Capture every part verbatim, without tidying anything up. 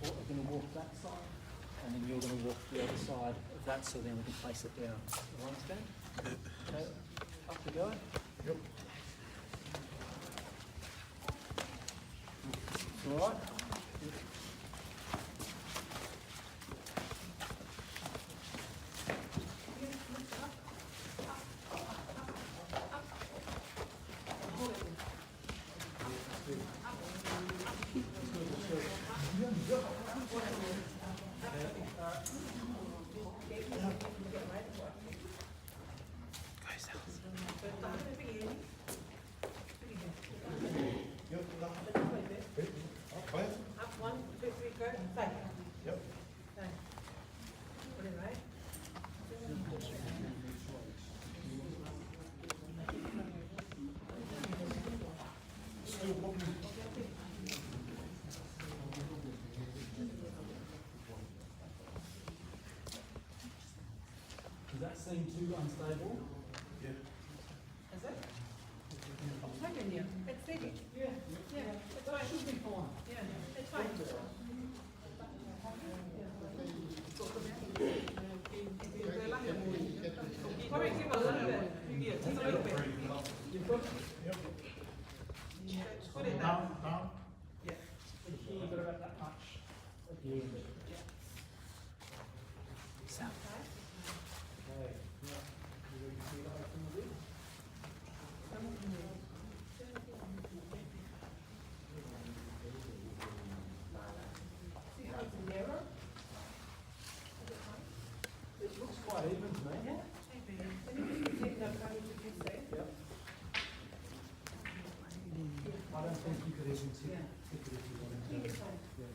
You're gonna walk that side, and then you're gonna walk the other side of that, so then we can place it down. Everyone understand? Okay, up we go. Yep. All right. Up, one, two, three, go. Thank you. Yep. Thank you. Put it right. Still walking. Does that seem too unstable? Yeah. Is it? It's okay, yeah. It's steady. Yeah. Yeah, it's fine. Should be fine. Yeah, it's fine. Probably give a little bit. Yeah, just a little bit. You've got, yep. Put it down. Down, down. Yeah. You've got about that much. At the end. Yeah. See how it's narrow? It looks quite even to me. Yeah. Maybe. Let me just pretend that I'm trying to fix it. Yep. I don't think you could even tip, yeah, tip it if you wanted to. Think it's fine. Yeah.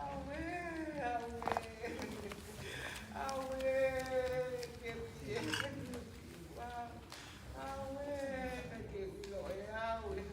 Auē, auē, auē, ke pie, ke pie, auē, ke pie, auē, auē,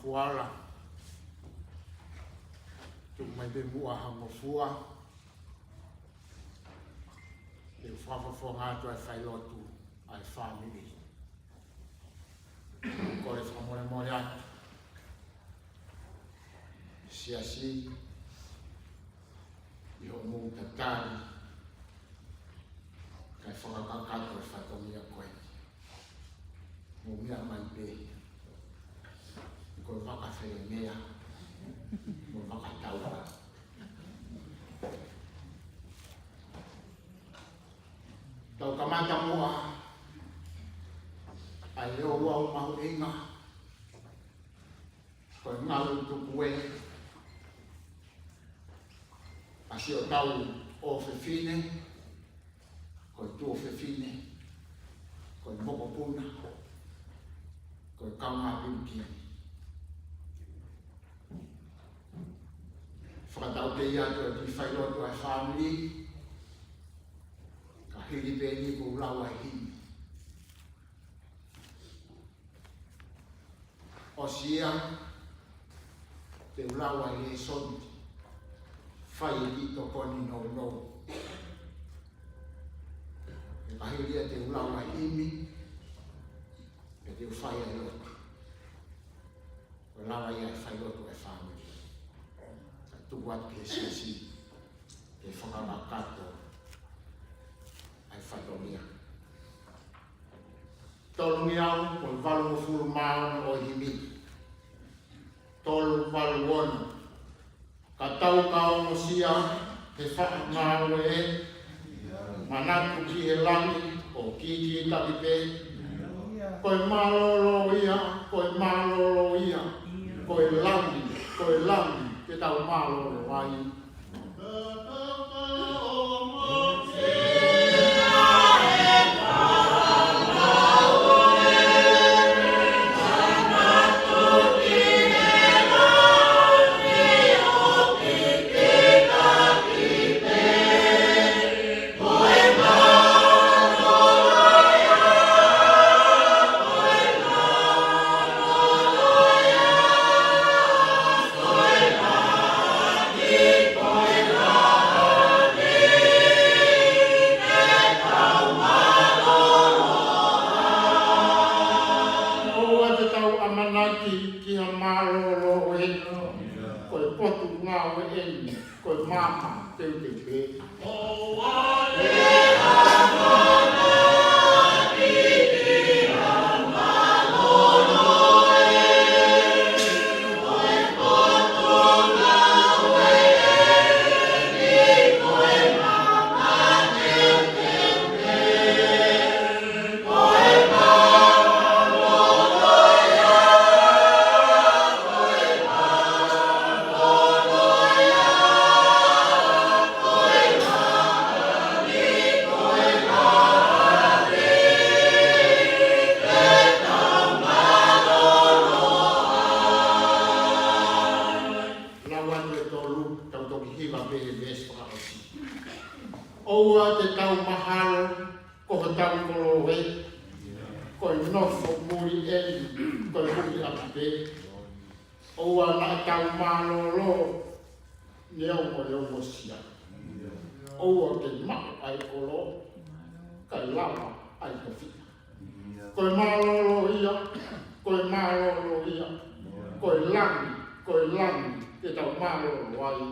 Fuala. Tuku mai pē muʻa ha ngofua ke u fakafofonga atu ʻa e failotu ʻa e fāmili. Kole fakamolemole atu. Siasi, ʻi hoʻomou tatali kae fakakakato e fatongia ko eni. Mou meʻa mai pē. Ko e vaka felemea mo e vaka tauka. Tau kamata muʻa ʻa e ouau mahuʻinga, ko e ngalu tukuē ʻa siʻotau ʻofefine, ko e tuofefine, ko e mokopuna, ko e kaungā pilikimi. Fakatautefito atu e kiʻi failotu ʻa e fāmili, ka hili pē eni ʻoku ou lau ʻa e himi. ʻOsi ia, te u lau ʻa e lēsoni, fai e kiʻi tokoni nounou. Pea ka hili ia te u lau ʻa e himi, pea te u fai ʻa e lotu. Ko e lava ia e failotu ʻa e fāmili. Kae tuku atu ki he siasi ke fakakakato ʻa e fatongia. Tolungeau mo e valungofulu mā ono ʻo e himi. Tolu valu ono. Ka tau ka ongosia he faʻa ngāue ē, manatu ki he langi ʻo kīkītaki pē. Ko e mālōlō ia, ko e mālōlō ia, ko e langi, ko e langi te tau mālōlō ai. ʻOua te tau ʻamanaki ki ha mālōlō ʻeni, ko e potungāue ʻeni, ko e maama teuteu pē. Lau atu e tolu, tau toki hiva pē he veesi fakaʻosi. ʻOua te tau mahalo ko hotau kolo ē, ko e nofo muli ʻeni, ko e muli ʻapi pē. ʻOua naʻa tau mālōlō neongo e ongosia. ʻOua ke maʻu ʻa e kolo, kae lava ʻa e tofiʻa. Ko e mālōlō ia, ko e mālōlō ia, ko e langi, ko e langi te tau mālōlō ai.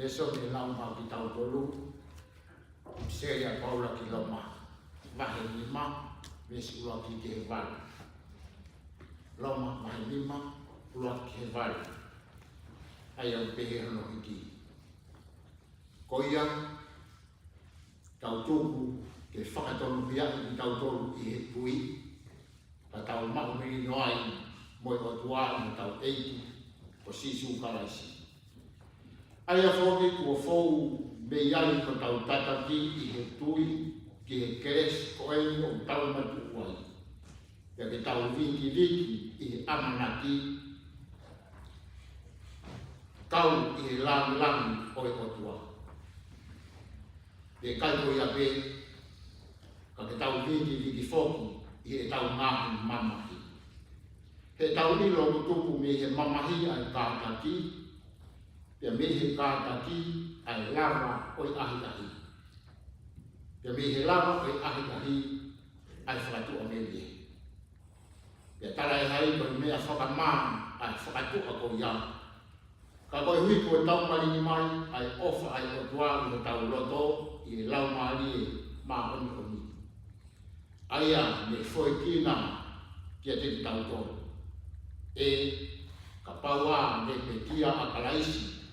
Lēsoni lau maʻa kitautolu, ʻi he ʻipiseli ʻa Paula ki Loma, vahe nima, veesi ʻuluaki ki he valu. Loma vahe nima, ʻuluaki ki he valu. ʻA ia ʻoku pehē hono hiki: Ko ia, tau tuku ke fakatonuhiaʻi kitautolu ʻi he tui, ka tau maʻu melino ai mo e ʻOtua mo hotau ʻEiki ko Sīsū Kalaisi. ʻA ia foki kuo fou mei ai hotau tataki ʻi he tui ki he kelesi ko eni ʻoku tau matuʻu ai, pea ke tau vikiviki ʻi he ʻamanaki kau ʻi he lāngilangi ʻo e ʻOtua. Pea ʻikai ko ia pē, ka ke tau vikiviki foki ʻi heʻetau ngaahi mamahi. He tau ʻilo ʻoku tupu mei he mamahi ʻa e kātaki, pea mei he kātaki ʻa e lava ʻo e ʻahiʻahi, pea mei he lava ʻo e ʻahiʻahi ʻa e fakatuʻamelie. Pea talaʻehai ko e meʻa fakamā ʻa e fakatuʻa ko ia, ka koeʻuhi kuo tau malingi mai ʻa e ʻofa ʻa e ʻOtua ʻi hotau loto ʻi he Laumālie Māʻoniʻoni, ʻa ia ne foakina kiate kitautolu, ʻe, kapau ʻe pekia ʻa Kalaisi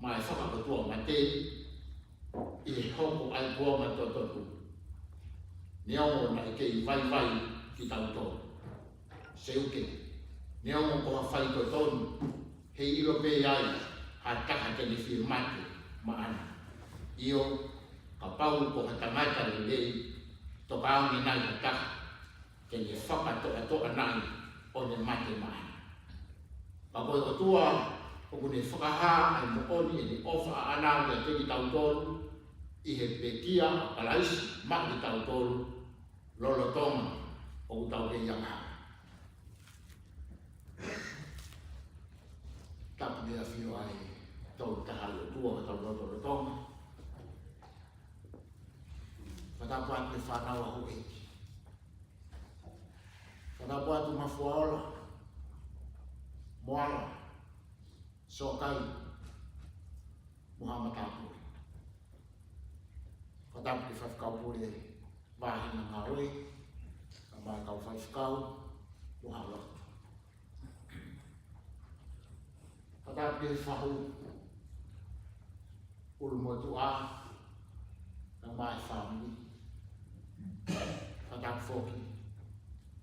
maʻa e fakaʻotuamate, ʻi he hoko ʻa e kuonga totonu, neongo naʻe kei vaivai kitautolu, seuke, neongo ko ha faitotonu, heʻikai ʻilo pē ai ha taha te ne fie mate maʻana. ʻIo, kapau ko ha tangata lelei, tokanga nai ha taha ke ne fakatoʻatoʻa nai ʻo ne mate maʻana. Ka ko e ʻOtua ʻoku ne fakahā ʻa e moʻoni ʻene ʻofa ʻaʻana kiate kitautolu ʻi he pekia ʻa Kalaisi maʻa kitautolu, lolotonga ʻoku tau kei angahala. Tapu ki he ʻafio ʻa e Tolu Tahaʻi ʻOtua ʻi hotau lotolotonga. Fakatapu atu ki he fānau ʻa houʻeiki. Fakatapu atu Mafuaola, Moala, Soakai, mo Haʻa Matāpule. Fakatapu ki he Faifekau Pule Vāhenga Ngāue, kae ʻumaʻā e kau faifekau mo Haʻa Lotu. Fakatapu ki he fahu ʻulumotuʻa, kae ʻumaʻā e fāmili. Fakatapu foki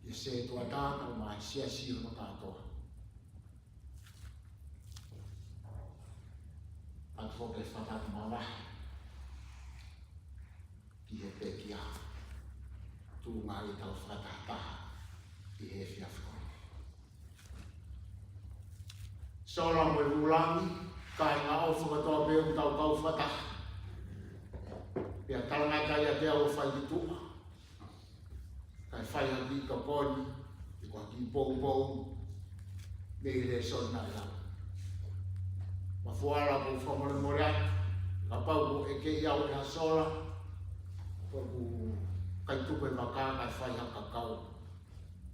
ki he sētuata, kae ʻumaʻā e siasi hono kātoa. Fakatapu foki e fakatapu māvae ki he pekia, tuʻunga ʻi heʻetau fakatahataha ʻi he efiafi ko eni. Sola mo e vūlangi, kāinga ʻofa kotoa pē ʻoku tau kau fakataha. Pea talangata ʻiate au ʻo fai ki tuʻa, kae fai ha kiʻi tokoni, pe ko ha kiʻi poupou mei he lēsoni naʻe lau. Mafuaola, ʻoku ou fakamolemole atu kapau kuo ʻeke ʻe au ʻe ha sola, ʻoku ʻikai tuku e vaka kae fai ha kakau,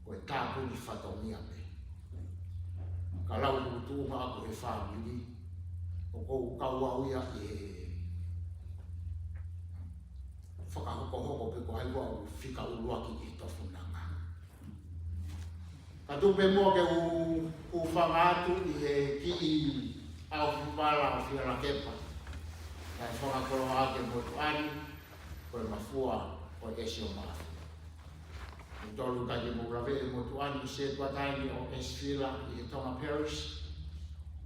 ko e tāpuni fatongia pē. Ka lau ʻoku tuʻunga ʻaku he fāmili, ʻoku ou kau au ia ʻi he fakahokohoko pe ko hai kuo u fika ʻuluaki ki he tofunanga. Ka tuku pē muʻa ke u, u hūfanga atu ʻi he kiʻi ʻaofi vala ʻo Fielakepa, kae fakakoloa ʻaki e motuʻa ni, ko e Mafua ʻo ʻEsi ʻo Mafi. Mou tolu kae ke mou laveʻi e motuʻa ni, sētuata eni ʻo ʻEsi Fila ʻi he Tonga Parish,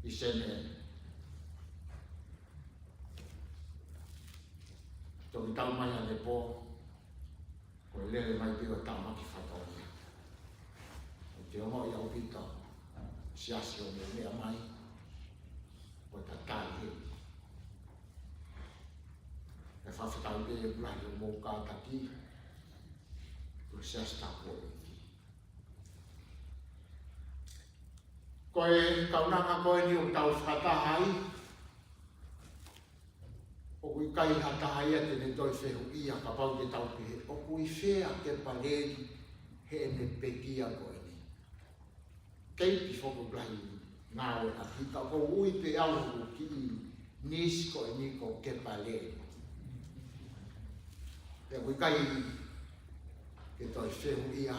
ʻi Senē. Toki tau mai ʻanepō, ko e lele mai pē ʻo tāmaki fatongia. ʻOku te ongoʻi ʻaupito, siasi, ʻo meʻa mai, ʻo tatai he. ʻE fakafetaʻi pē ʻi he lahi ʻo hoʻomou kātaki, ko e siasi tapu ʻo e ʻEiki. Ko e kaunanga ko eni ʻoku tau fakataha ai, ʻoku ʻikai ha taha ia te ne toe fehuʻia kapau te tau pehē, ʻoku ʻi fē ʻa Kepa Leli heʻene pekia ko eni? Kei pifo ko e lahi ngāue ʻaki, ka ʻoku ou ui pē au hoku kiʻi nisi ko eni ko Kepa Leli. Pea ʻoku ʻikai ke toe fehuʻia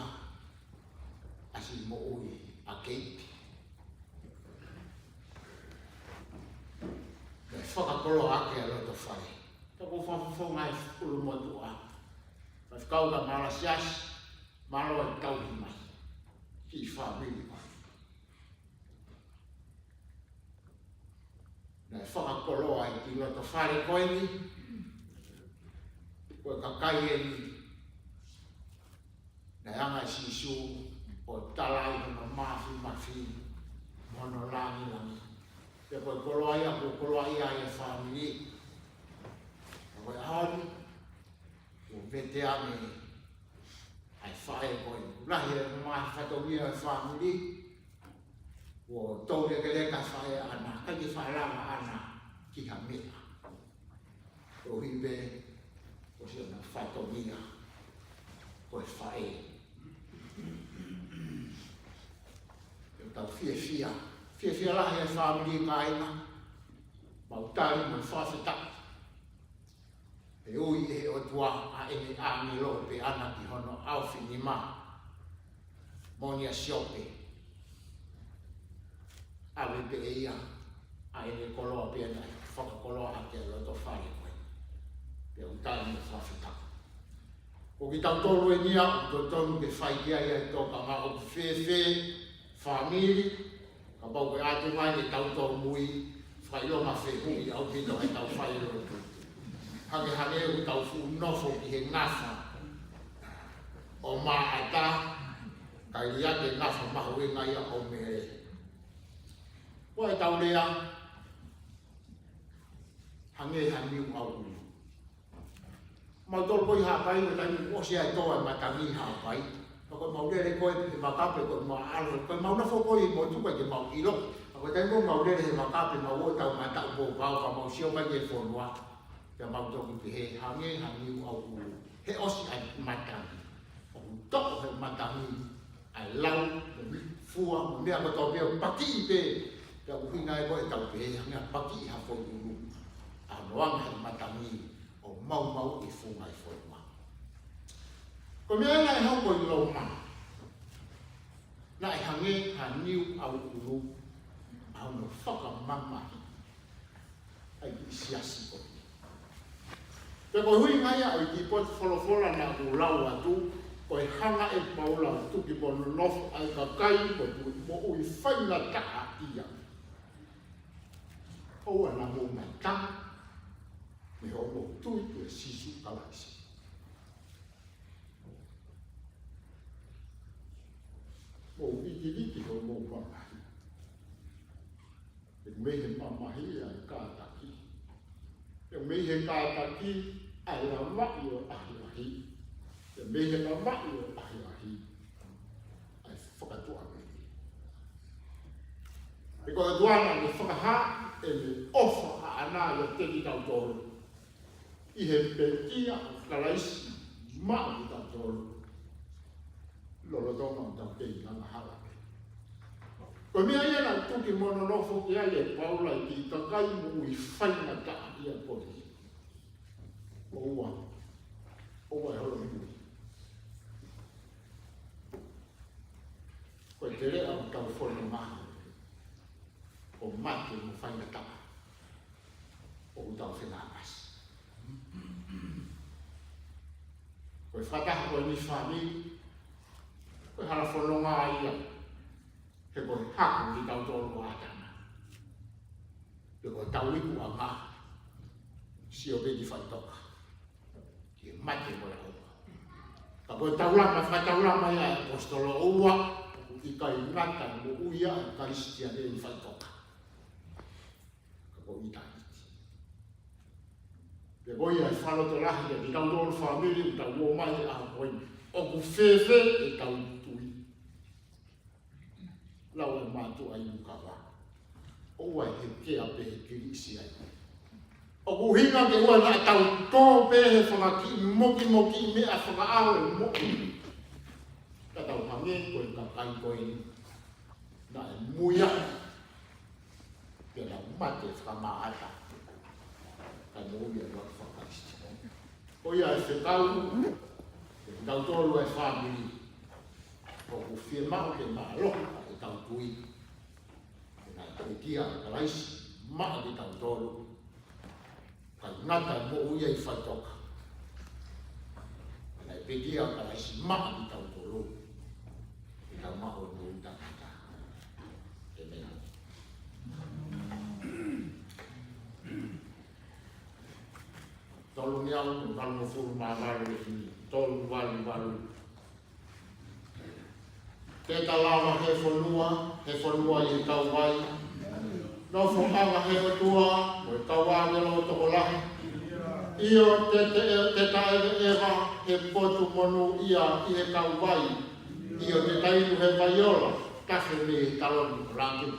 ʻAsi moʻui ʻa Keiti. Naʻe fakakoloa ʻaki ʻa e loto fale. Ka ko e fakafofonga ʻa e ʻulumotuʻa. Faifekau ka Malasiasi, mālō e tauhi mai. Ki he fāmili mai. Naʻe fakakoloa ʻi he loto fale ko eni, ko e kakai eni, naʻe hanga ʻe Sīsū ʻo tala ai hono māfimafi, mo hono langilangi. Pea ko e koloa ia, ko e koloa ia ʻa e fāmili. Ka ko e ʻaho ni, ʻoku vete ange ʻa e faʻē ko eni. Lahi e ngaahi fatongia ʻo e fāmili, ʻoku toulekeleka e faʻē ʻaʻana, ʻikai ke faʻa lava ʻaʻana ki ha meʻa. Koeʻuhi pē ko siʻona fatongia ko e faʻē. ʻOku tau fiefia, fiefia lahi e fāmili, kāinga, mau tali mo fakafetaʻi. He ui ʻe he ʻOtua ʻa ʻene ʻāngelo pē ʻaʻana ki hono ʻaofinima, moʻoni ʻa Siope. ʻAve pē ʻe ia ʻa ʻene koloa pea naʻe fakakoloa ʻaki ʻa e loto fale ko ē. Pea ʻoku tali mo fakafetaʻi. Ko kitautolu eni ia ʻoku totonu ke fai ki ai ʻa e tokanga. ʻOku fēfē fāmili, kapau ko e ʻatu mai ke tau tōmui, fakaʻilonga fehuʻi ʻaupito ʻetau fai lotu. Hangehangē ʻoku tau fuʻu nofo ki he ngafa ʻo Maʻata, kae ʻikai ke ngafa mahuʻinga ia ʻo Mele. Ko ʻetau lea, hangē ha niu ʻauʻulu. Mau tolo ko ē ʻi Haʻapai, ko e taimi ʻoku ʻosi ai e tō ʻa e matangi ʻi Haʻapai. Ka ko e mau lele ko ē he makape, ko e mau ʻalu, ko e mau nofo ko ē ʻi motu ʻikai ke mau ʻilo. Ka ko e taimi ʻoku mau lele he makape, mau ō ʻo tau mataʻu pō pau, ka mau sio mai ki he fonua. Pea mau toki pehē, hangē ha niu ʻauʻulu. He ʻosi ʻa e matangi. ʻOku toʻo he matangi ʻa e lau, mo e fua, mo e meʻa kotoa pē ʻo pakiʻi pē. Pea ʻuhinga ia ko ē ʻetau pehē, hangē ha pakiʻi ha foʻi ʻulu. ʻA hono anga he matangi ʻo maumauʻi e funga ʻo e fonua. Ko e meʻa ia naʻe hoko ʻi Loma. Naʻe hangē ha niu ʻauʻulu ʻa hono fakamamahiʻi ʻa e kiʻi siasi ko eni. Pea ko e ʻuhinga ia ʻo e kiʻi potu folofola naʻa ku lau atu, ko e hanga ʻe Paula ʻo tuki mo nonofo ʻa e kakai ko e moʻui faingataʻaʻia. ʻOua naʻa mou ngata mei hoʻomou tui kia Sīsū Kalaisi. Mou vikiviki hoʻomou mamahi. He mei he mamahi ʻa e kātaki. He mei he kātaki ʻa e lavaʻi ʻo e ʻahiʻahi. He mei he lavaʻi ʻo e ʻahiʻahi ʻa e fakatuʻamelie. He ko e ʻOtua naʻa ne fakahā ʻene ʻofa ʻaʻana ʻiate kitautolu ʻi he pekia ʻo Kalaisi maʻa kitautolu, lolotonga ʻetau kei angahala pē. Ko e meʻa ia naʻe tuki mo nonofo ki ai ʻe Paula ʻa e kiʻi kakai moʻui faingataʻaʻia ko eni. ʻOua, ʻoua ʻe holomui. Ko e teleʻa ʻo ʻetau fononga ko e mate mo faingataʻa ʻoku tau fenāpasi. Ko e fakataha ko eni fāmili, ko e hala fononga ia, he ko e hako kitautolu ʻo ʻĀtama. Pea ko ʻetau ikuʻanga, sio pē ki faʻitoka. Ki he mate mo e ʻauha. Ka ko e taulama, fakataulama ia ʻa e ʻaposetolo, ʻoua, ʻoku ʻikai ngata e moʻui ʻa e Kalisitiane ʻi faʻitoka. Ka ko ʻitāniti. Pea ko ia e fakalotolahi kiate kitautolu fāmili, ʻoku tau ō mai he ʻaho ko eni. ʻOku fēfē ʻetau tui? Lau e mātuʻa ʻi Lukava. ʻOua ʻe hekea pē he Kiliʻisi ai. ʻOku ʻuhinga ke ʻoua naʻa tau tō pē he fanga kiʻi mokimoki meʻa fakaʻaho ʻo e moʻui. Ka tau hangē ko e kakai ko eni naʻe muiaʻi. Pea nau mate fakamaʻata. Kae moʻui ʻa e lotu faka-Kalisitiane. Ko ia e fekau, kiate kitautolu e fāmili. ʻOku fiemaʻu ke mālohi ʻetau tui. He naʻe pekia ʻa Kalaisi maʻa kitautolu, kae ngata e moʻui ʻi faʻitoka. He naʻe pekia ʻa Kalaisi maʻa kitautolu, ke tau maʻu e moʻui taʻengata. ʻĒmeni. Tolungeau valungofulu mā valu, ʻi he tolu valu valu. Te ta lava he fonua, he fonua ʻi he kauvai. Nofoʻanga he ʻOtua, mo e kau ʻāngelo tokolahi. ʻIo te, te, te ta ʻeveʻeva he potu monūʻia ʻi he kauvai. ʻIo te ta inu he vai ola, tafe mei he taloni ʻo langi.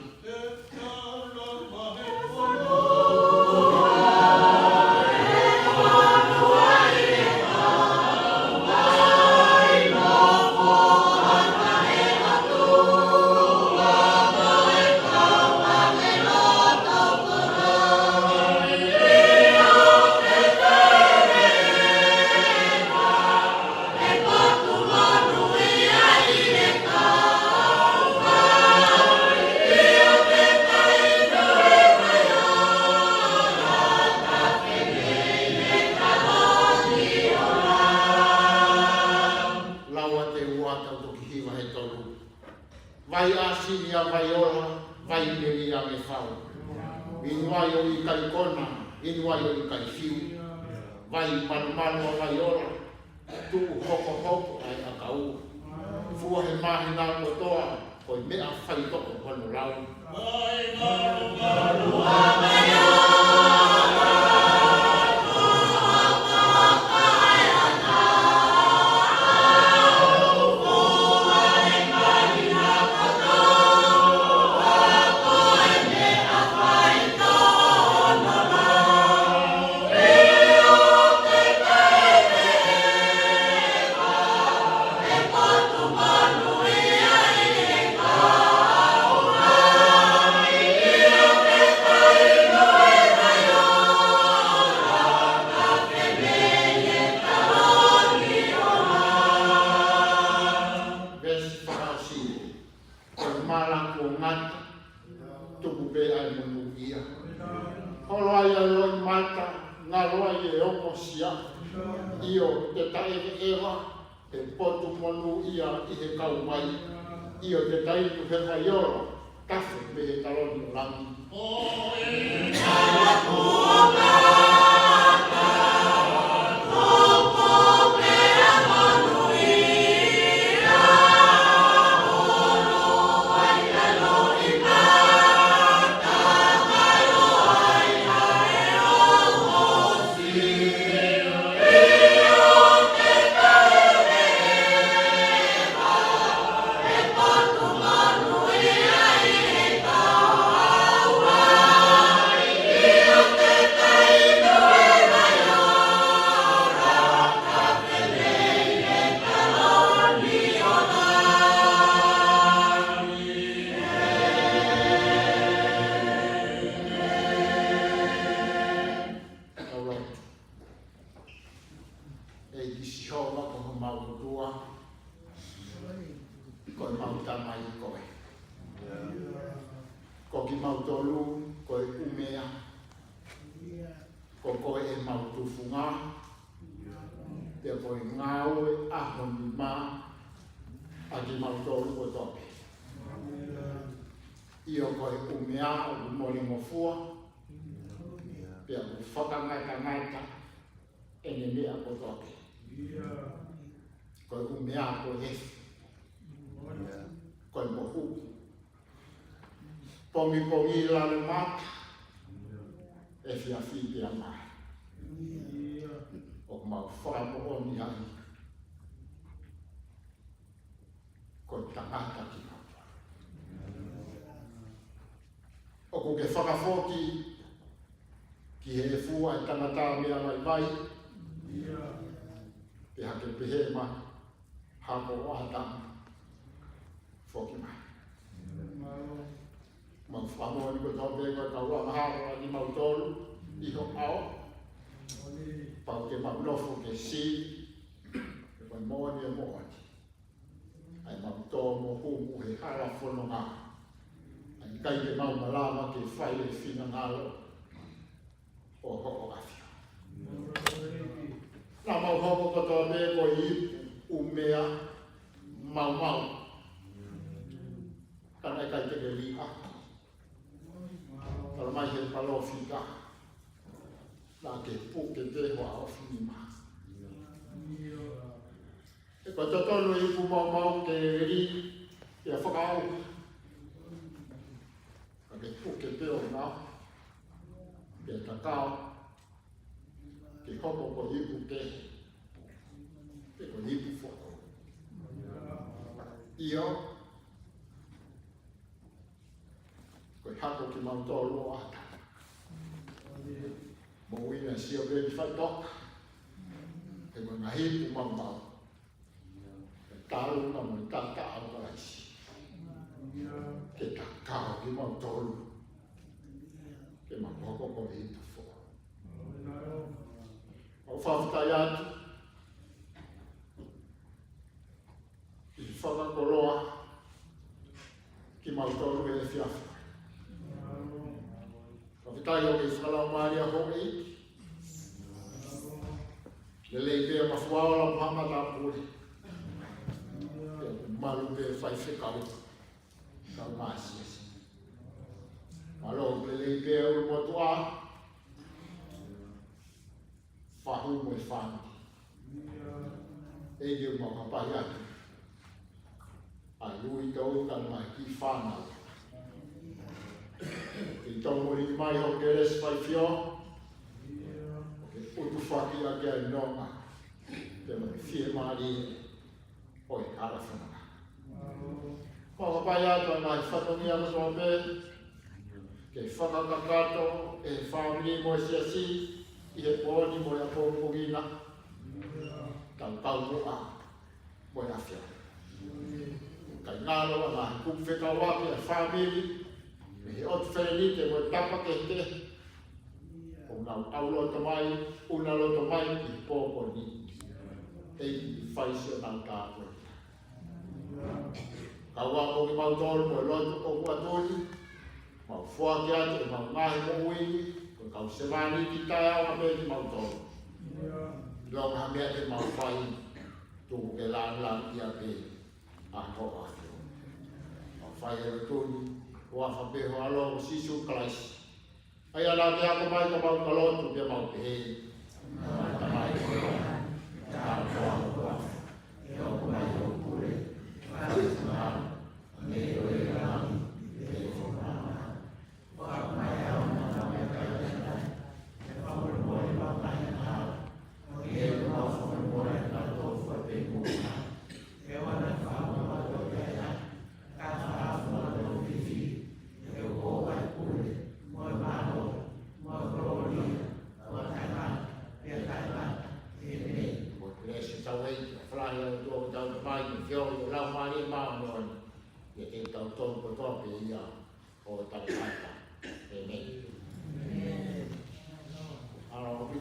Lau ʻa e ua, tau toki hiva he tolu. Vai ʻāsili ʻa e vai ola, vai melie ʻa e fau. Inu ai ʻo ʻikai kona, inu ai ʻo ʻikai fiu. Vai malumalu ʻa e vai ola, tuʻu hokohoko ʻa e ʻakau. Fua he māhina kotoa, ko e meʻa faitoko hono lau. Veesi fakaʻosi. Ko e mala kuo ngata, tupu pē ʻa e monūʻia. Holo ai ʻa e loʻimata, ngalo ai e ongosia. ʻIo te ta ʻeveʻeva he potu monūʻia ʻi he kauvai. ʻIo te ta inu he vai ola, tafe mei he taloni ʻo langi. ʻEiki Sihova ko homau ʻOtua, ko ʻemau Tamai koe. Ko kimautolu ko e ʻumea, ko koe ʻemau tufunga, pea ko e ngāue ʻaho ni mā ʻa kimautolu kotoa pē. ʻIo ko e ʻumea ʻoku molingofua, pea ʻoku fakangatangata ʻene meʻa kotoa pē. Ko e ʻumea ko e efu, ko e mohuku, pongipongi lalemata, efiafi pea mā. ʻOku mau fakamoʻoni ai ko e tangata kimautolu. ʻOku ke fakafoki ki he efu ʻa e tangata meʻa vaivai, pea ke pehē mai, hako ʻo ʻĀtama, foki mai. Mau fakamoʻoni kotoa pē ko e kau angahala ʻa kimautolu ʻi ho ʻao. Pau ke mau nofo ke sī, he ko e moʻoni e moʻoni. ʻA ʻemau tō ʻIkai ke mau malava ke fai e finangalo ʻo hoʻo ʻAfio. Naʻa mau hoko kotoa pē ko e ipu ʻumea maumau. Ka naʻe ʻikai te ke liʻaki. Talamai ʻe he palōfita, naʻa ke puke pē hoʻo ʻofa ni ma. He ko e totonu e ipu maumau ke lī ia fakaʻauha. Ka ke puke pē ʻo na, ke takao, ke hoko ko e ipu kehe, pe ko e ipu foʻou. ʻIo, ko e hako kimautolu ʻo ʻĀtama. Moʻui naʻe sio pē ki faʻitoka, he ko e ngaahi ipu maumau. Ke talu na mo e taʻataʻa ʻo Kalaisi. Ke takao kimautolu. Ke mau hoko ko e ipu foʻou. ʻOku fakafetaʻi atu ʻi he fakakoloa kimautolu he efiafi. Fakafetaʻi ʻoku ke fakalaumālie houʻeiki. Lelei pē ʻa Mafuaola mo haʻa matāpule. Pea malu pē faifekau, kau māsiasi. Mālō, lelei pē ʻa e ʻulumotuʻa. Fahu mo e fāmili. ʻEiki, ʻoku mau hapai atu ʻa e uitou kae ʻumaʻā e kiʻi fānau. Ke tau moʻui mai ho kelesi faifio. Ke utu faki ʻaki ʻa e nonga, pea mo e fiemālie ʻo e hala fononga. Mau hapai atu ʻa e ngaahi fatongia kotoa pē, ke fakakakato ʻe he fāmili mo e siasi ʻi he pō ni mo e ʻapongipongi na, tau kau muʻa mo e ʻAfio. Kae ngalo ʻa e ngaahi kupu fekauʻaki ʻa e fāmili, mei he ʻotu feleni te mo e tapa kehekehe, ʻoku nau ʻauloto mai, ʻuna loto mai ki he pō ko eni. ʻEiki, fai siʻonau tāpuaki. Kau ā mo kimautolu mo e lotu ʻoku ʻoatu ni, mau foaki atu ʻemau ngaahi moʻui ni, ko e kau sevāniti taʻeʻaonga pē kimautolu. ʻIlonga ha meʻa te mau fai, tuku ke lāngilangiʻia pē ʻa hoʻo ʻAfio. Mau fai e lotu ni, ʻi he huafa pē ho ʻAlo ko Sīsū Kalaisi. ʻA ia naʻa ke ako mai, ka mau ka lotu pea mau pehē: Tamai, ko e ʻofa, ke hoko mai hoʻo pule, ke fai ho finangalo, hangē ko ia ʻi langi, pehē foki ʻi māmani. Fakaʻamu mai ʻa e ʻaho ni haʻamau meʻakai ʻo e ʻaho ni. Pea fakamolemole ʻemau ngaahi angahala, hangē ko ʻemau fakamolemole ʻa kinautolu ʻoku fai pē ki he moʻui. Ke ʻoua naʻa ke fakamolemole ʻa e ʻaho ni, ka ke fakamolemole ʻa e ʻaho ni, ke ke ʻoange ʻa e pule, mo e mālō, mo e kolōlia, ʻo taʻengata pea taʻengata. ʻĒmeni. Ko e kelesi ʻa hotau ʻEiki, ʻa e ʻofa lahi ʻa e ʻOtua ko hotau Tamai, mo e feohi ʻa e Laumālie Māʻoniʻoni, ʻiate kitautolu kotoa pē ia ʻo taʻengata. ʻĒmeni. ʻĒmeni. ʻAlā, ʻoku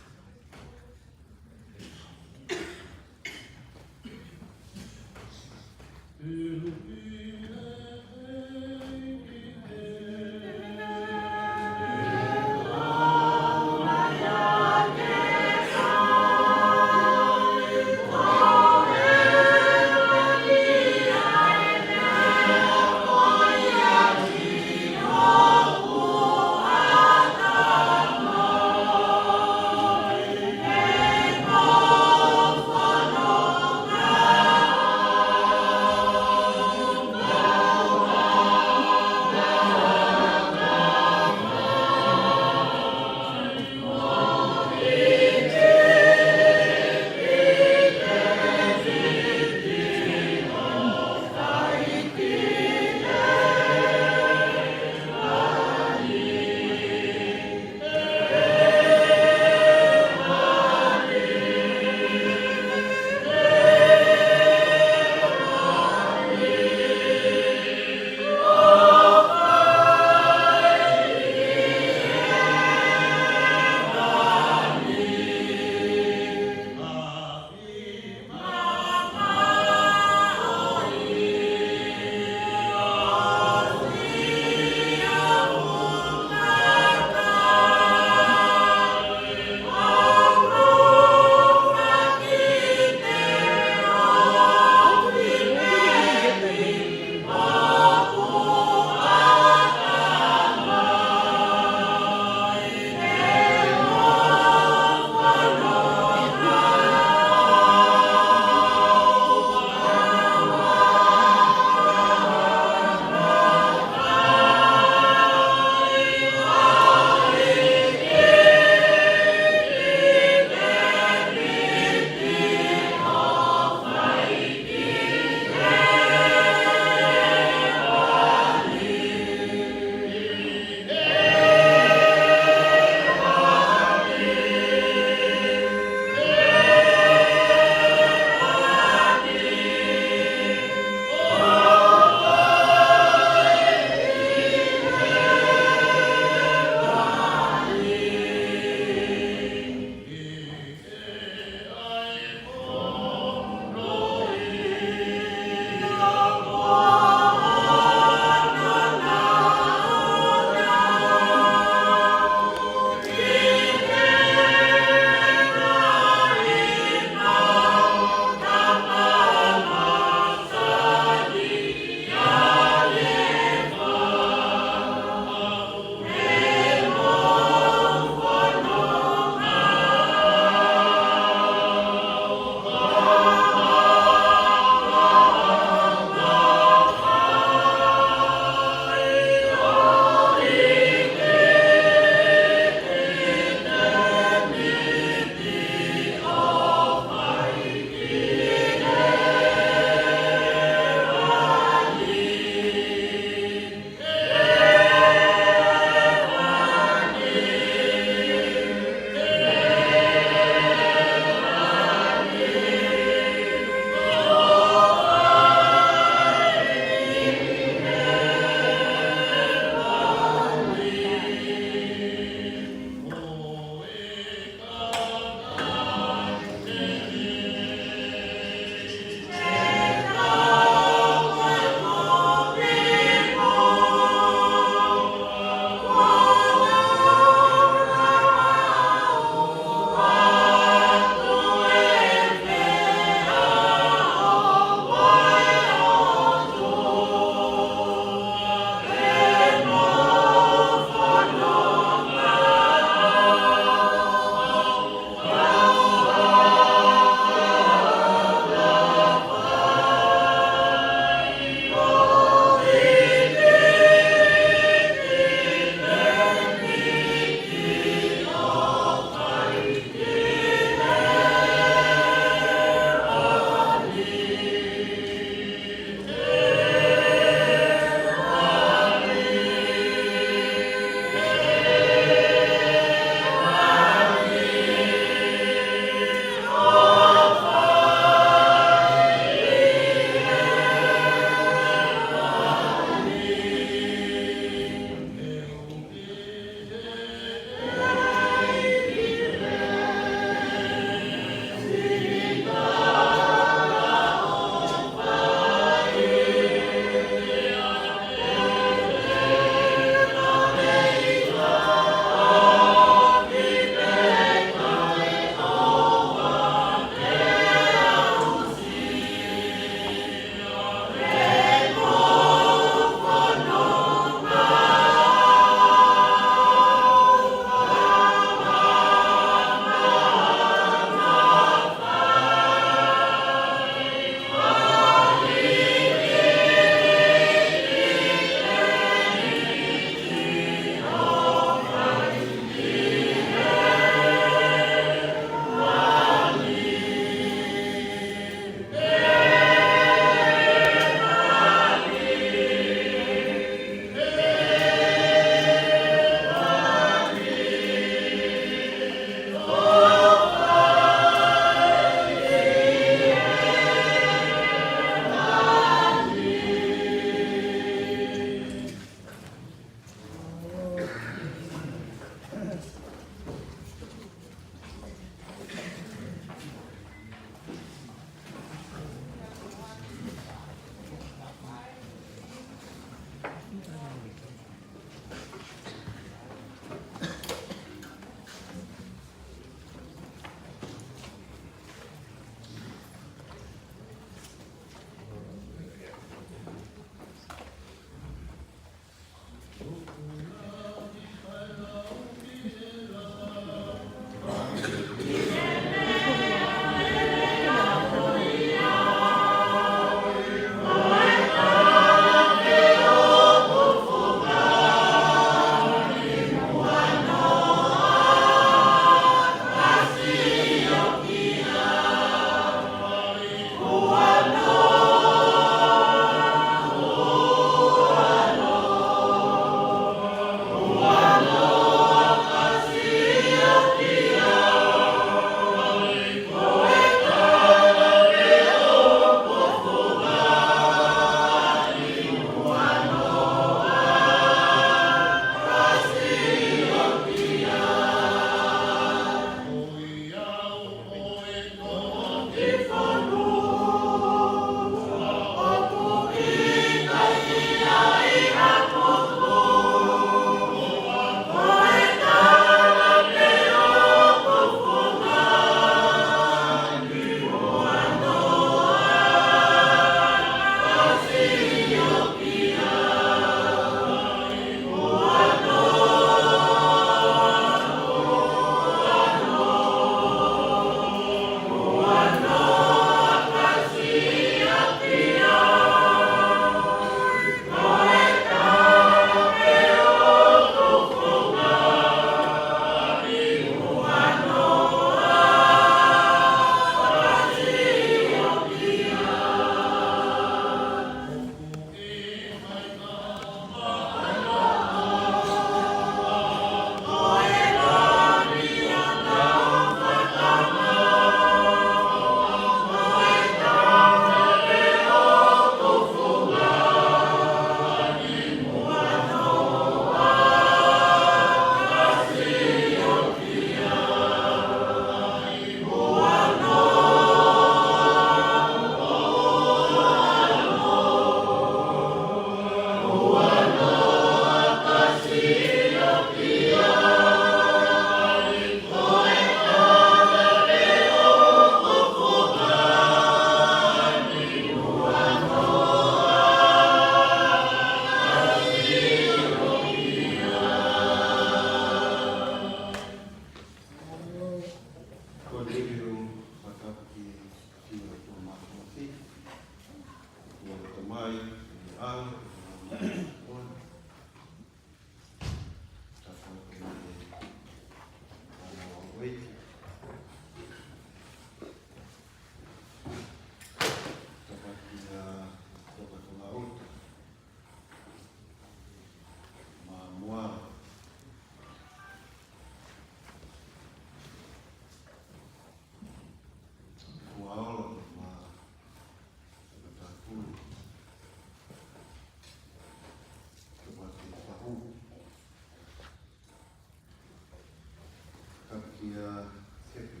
Kepi.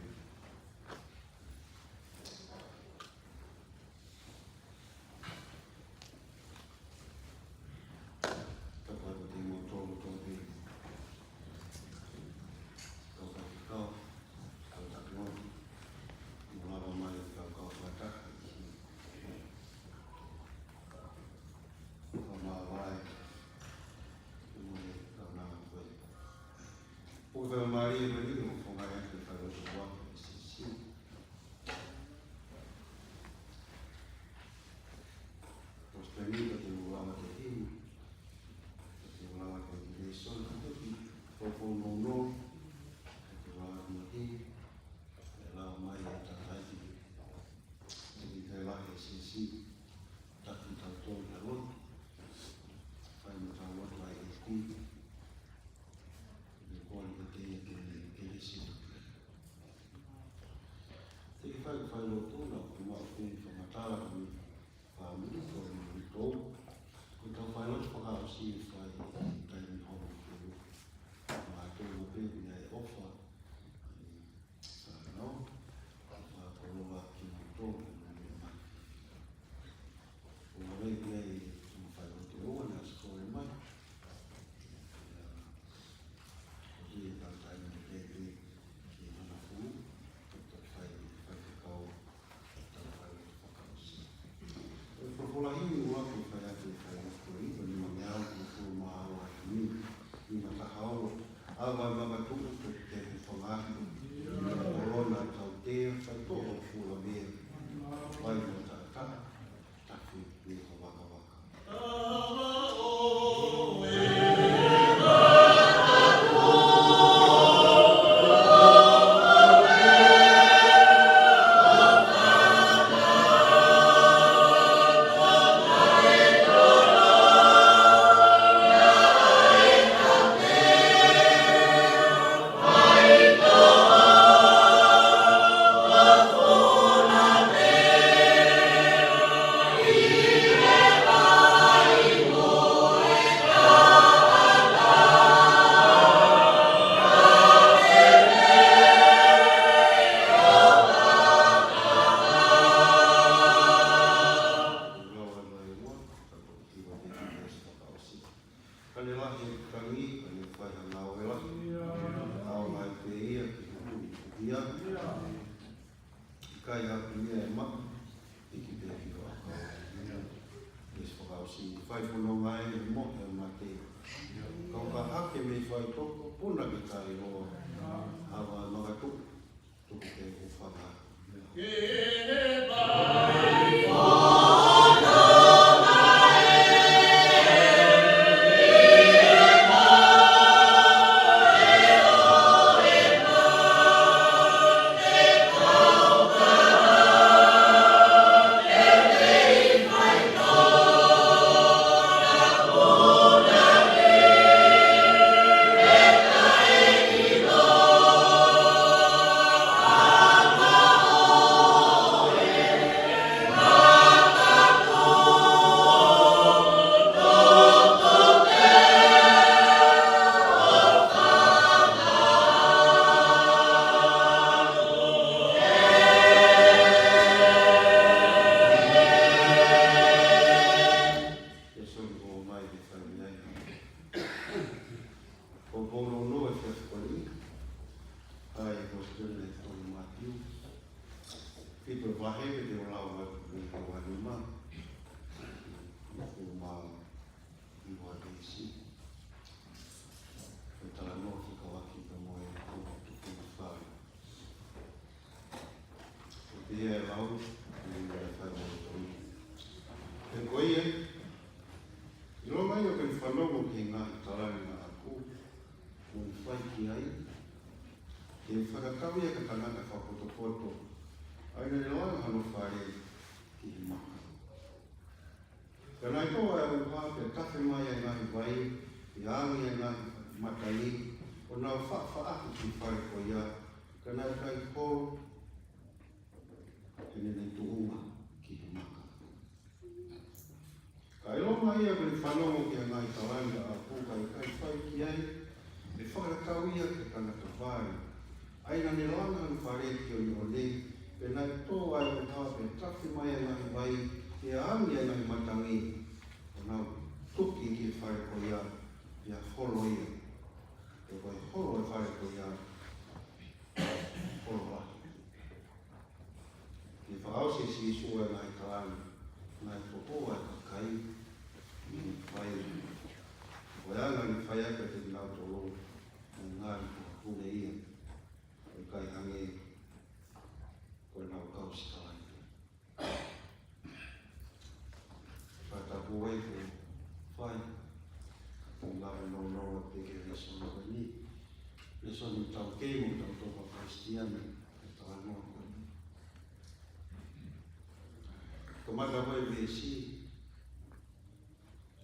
Tapu atu kiate kimoutolu kotoa pē. Kau faifekau, kau takiwani, mou lava mai kau kau fakataha. Kau māvae, mo e kau nanga koe. Ko e faingamālie ko eni ʻoku founga ai ke fai ʻo tuku atu e sisi. Ko e taimi ko eni te u lava ke himi, ko e taimi te u lava ke himi lēsoni, ko e taimi poupou nounou, ko e taimi te u lava ke himi, ke lava mai e tangataʻeiki. Ko e taimi lahi e sisi, taki kitautolu ki he lotu, fai mo tautolu ai e ki. Ko e kole kiate ia ke ne kelesi atu. Te u fai, fai lotu na, ko e maʻu pē fakamatala ko eni, fāmili, ko e lotu. Ko ʻetau fai lotu fakaʻosi ʻe fai he taimi hono keu. Mātuʻa pē ʻi ai e ʻofa. Ka no, ka fakakoloa kimoutolu mo e meʻa mai. ʻO mei pē ai mo fai lotu ʻo ua na sikoe mai. Ia, ko e tau taimi lelei pē ki hana fulu, ko e tau fai, faifekau, tau fai lotu fakaʻosi. Ko e folofola himi ʻoku fai atu ʻe fai lotu ko eni, ko e nimangeau hongofulu mā ua himi. Nima taha ua. ʻAva e makatuʻu, tuku ke hūfanga atu. Nima kolona tautea, faitoʻo hongofulu mā ua. Fai mo taʻataʻa, tafi mei ho vakavaka. Ka ne lahi e tangi, ka ne fai ha ngāue lahi. ʻAonga ai pē ia ki he tuʻi ia. ʻIkai haʻu ia ʻe maʻu, hiki pē ki ho ʻakau. Veesi fakaʻosi, fai fononga ē, mo e mate. Kau ka hake mei faitoko, puna ke tailoa. ʻAva e makatuʻu, tuku ke hūfanga. Ko e poupou nounou ʻo e efiafi ko eni, ʻa e kosipeli naʻe tohi ʻe Mātiu. Fitu e vahe, pea te u lau atu mei he ua nima. Hongofulu mā hiva veesi. Ko e talanoa fekauʻaki pea mo e tufunga fale. Ko ia e lau, ʻi he fai mo e tonu. Pea ko ia, ʻilonga ia ʻoku ne fanongo ki he ngaahi talaange ʻa e ʻapu, mo ne fai ki ai, ke fakatau ia ki he tangata fakapotopoto, ʻa ia naʻa ne langa hono fale ki he maka. Ka naʻe tō ʻa e ʻuha, pea tafe mai ʻa e ngaahi vai, pea angi ʻa e ngaahi matangi, ʻo nau faʻa faʻaki ki he fale ko ia, ka naʻe ʻikai holo ʻene tuʻunga ki he maka. Ka ʻilonga ia ʻoku ne fanongo ki he ngaahi talaange ʻa e ʻapu ka ʻikai fai ki ai, ʻe fakatau ia ki he tangata vai, ʻA ia naʻa ne langa ʻa e fale ki ʻOneʻone, pea naʻe tō ʻa e ʻuha pea tafe mai ʻa e ngaahi vai, pea angi ʻa e ngaahi matangi. Pea nau tuki ki he fale ko ia, pea holo ia. Pea ko e holo ʻo e fale ko ia, holo lahi. Naʻe fakaʻosi ʻe Sīsū ʻa e ngaahi tala ni, naʻe toʻo ʻa e kakai, naʻe fai. Ko e anga ʻene fai ʻaki kiate kinautolu, naʻe ngali ko e pule ia, ʻo ʻikai hangē ko ʻenau kau sikalaipe. Fakatapu ai ko e fai. Ko e lava nounou atu pē ki he lēsoni ko eni. Lēsoni taukei mo tautolu kau Kalisitiane, ʻa e talanoa ko eni. Kamata ko e veesi,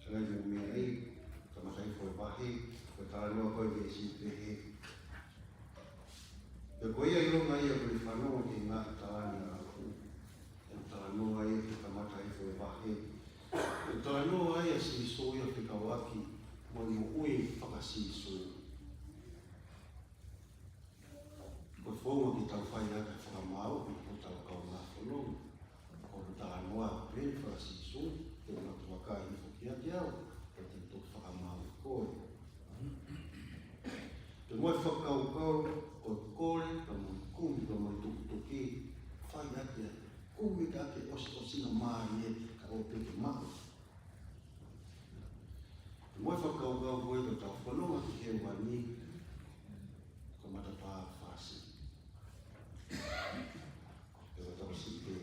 ʻa ia ko e meʻa ʻi he kamataʻi ko e vahe, ko e talanoa ko e veesi pehē. Pea ko ia ʻilonga ia ko e fanongo ki he ngaahi tala ni ʻa e ʻaho, ʻe talanoa ia ki he kamataʻi ko e vahe. ʻE talanoa ia ʻa Sīsū ia fekauʻaki mo e moʻui faka-Sīsū. Ko e founga ke tau fai ʻaki e fakamaau, ko hotau kaungā fononga. Ko hono talanoa pē faka-Sīsū, te u matuʻaki hifo kiate au, pea te u toki fakamaau koe. Pea mo e fakakaukau, ko e kole, pea mo e kumi, pea mo e tukituki, fai ʻaki ʻa e kumi ka ke ʻosiʻosingamālie, ka ʻoua pē ke maʻu. Mo e fakakaukau ko ē ko ʻetau fononga ki hēvani, ko e matapā fasi. Pea ko ʻetau siʻi pē,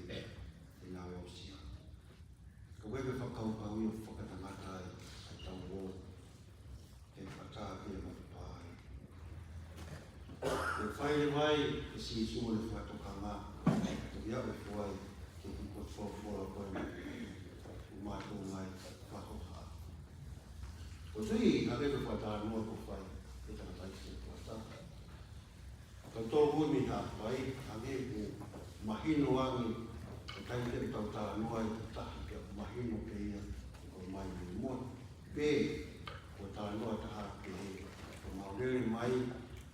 ʻe ngāue ʻosi ia. Ka ko e fakakaukau ia ʻoku fakatangata ai, ʻetau ō, he fata pē matapā ai. Naʻe fai leva ʻe Sīsū ʻene fakatokanga, toki aʻu ʻo fai, ke u ko folofola ko eni, ʻoku mātuʻaki ngai, fakahoha. Ko e tui, hangē ko e fakatalanoa kuo fai, ʻe tangataʻeiki Sētuata. Ka tau ui mei Haʻapai, hangē ʻoku mahino ange, ʻa e taimi ʻoku tau talanoa ai, taha pē ʻoku mahino pē ia, ko e mai mei motu. Pea, ko e talanoa taha pē, ko e mau lele mai,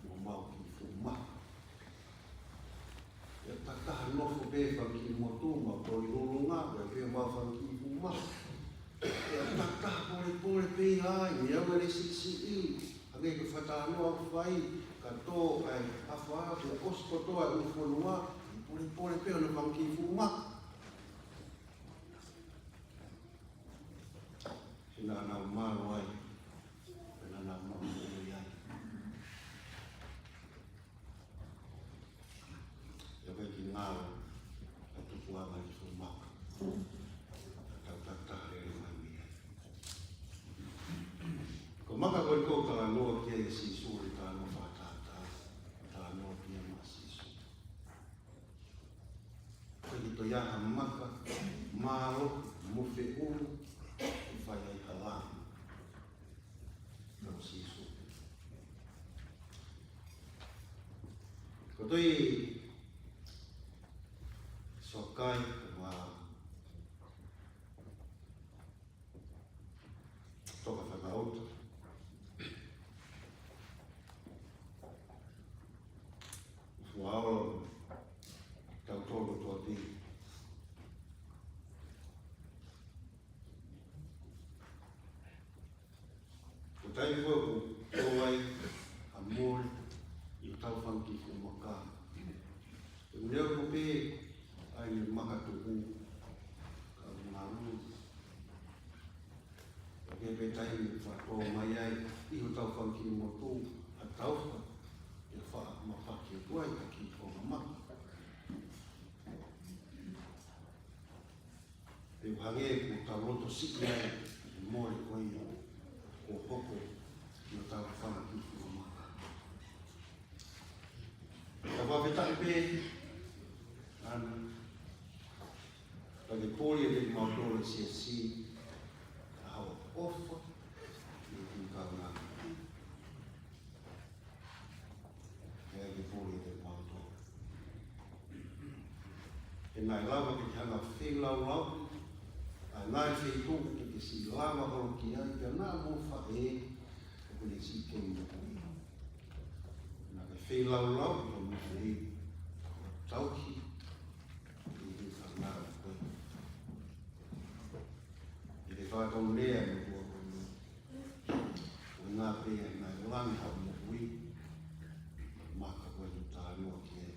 mo mau kiʻi fuʻu maka. ʻE takitaha nofo pē fanga kiʻi motu, mau koli lulunga, pea pē mau fanga kiʻi fuʻu maka. ʻE takitaha polepole pē ia, ʻi he meʻa lele siʻisiʻi, hangē ko e fakatalanoa ʻoku fai, ka tō ai, ʻa fā, pea ʻosi kotoa ʻa e ʻū fonua, polepole pē hono fanga kiʻi fuʻu maka. He naʻa nau malu ai, he naʻa nau malu ai. ʻIo, pea ki ngalo, ʻa e tupuʻanga ʻi he fuʻu maka. Tau takitaha lele mai mei ai. Ko e maka ko ē ʻoku talanoa ki ai ʻa Sīsū, ʻi he talanoa fakatātā, talanoa ki ai maʻa Sīsū. Ko e hito ia ha maka, mālohi, mo feʻunga, ʻe fai ai ha lāngilangi. Ko Sīsū. Ko e tohi Sōkaia, ko e toka fakaʻuta. Fuaolo, tautolu toa pē. Ko e taimi ko ē ʻoku tō ai ha mole ʻi hotau fanga kiʻi fuʻu maka. ʻE lele pē ʻa e makatuʻu ka ʻoku ngalu. ʻOku ʻi ai pē taimi ʻoku faʻa tō mai ai ʻi hotau fanga kiʻi motu ha taufa ke faʻa mapaki atu ai ʻa e kiʻi konga maka. Pea ʻoku hangē kuo tau loto siʻi ai e mole ko ia kuo hoko ʻi hotau fanga kiʻi fuʻu maka. Ka fakafetaʻi pē, ʻa ia, ka ke puli ʻe kimautolu e siasi, ʻa e ʻofa, ʻi he kiʻi kaunanga. ʻE ke puli ʻe kimautolu. He naʻe lava ke ke hanga feilaulau, ʻa e ngaahi feituʻu ke ke siʻi lava holo ki ai, pea naʻa mo faʻē, ʻoku ne siʻi kei mo kui. Naʻa ke Kei laulau ki hoʻo mafai ʻo tauhi ʻi he fānau ko ē. ʻI he fakatonulea mo e ua ko eni. Ko e ngaahi pē ia naʻe langi hau moʻui. Maka ko eni tanu ake ai.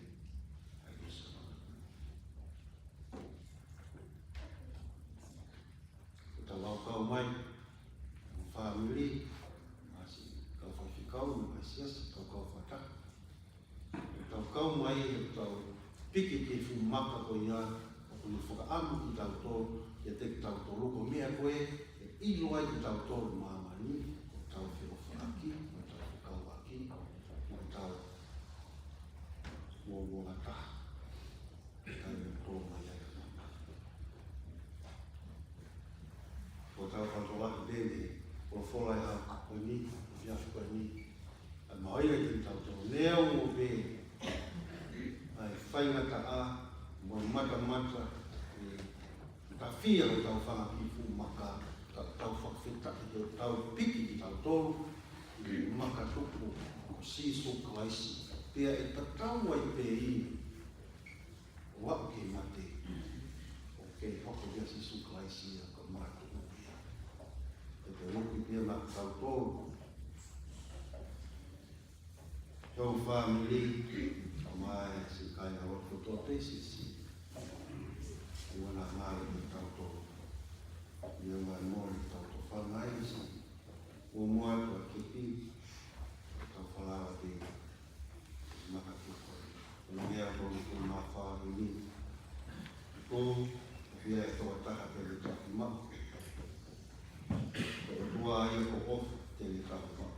Ko ʻetau kau mai, ko e fāmili, mo e siʻi kau faifekau, mo e siasi, kau kau fakataha. Ko ʻetau kau mai, ko ʻetau piki ki he fuʻu maka ko ia, ʻoku ne fakaʻamu kitautolu, kiate kitautolu, ko e meʻa ko ē, ʻe ʻilo ai kitautolu ʻi māmani, ko ʻetau feʻofaʻaki, ko ʻetau fekauʻaki, ko ʻetau uouangataha. Kae tō mai ai. Ko ʻetau fakaʻotua pē ʻi he folofola ʻi he ʻaho ko eni, ʻi he ʻaho ko eni. ʻA e maʻu ai kitautolu neongo pē ʻa e faingataʻa mo e matamata, ʻe tafia ʻo tau fanga kiʻi fuʻu maka, tau, tau fakafetaʻi ʻo tau piki kitautolu ʻi he makatuʻu ko Sīsū Kalaisi. Pea ʻe tatau ai pē ia ʻo aʻu ki he mate. ʻOku kei hoko ʻia Sīsū Kalaisi ia ko e makatuʻu ia. ʻE te uki pē ia maʻatautolu. Hou fāmili, ʻomai siʻi kāinga lotu kotoa pē siʻisiʻi. ʻOua naʻa ngalo kitautolu. ʻIo mai mole tau tofanga ai siʻi. Ua mua atu ʻa e kepi, tau falala pē, makatuʻu. Ko e meʻa ko eni ko e mafai ni. Ko, ko ia ʻe tokotaha te ne tauhi maʻu. Ko e ʻOtua ia ko ʻofa, te ne tauhi maʻu.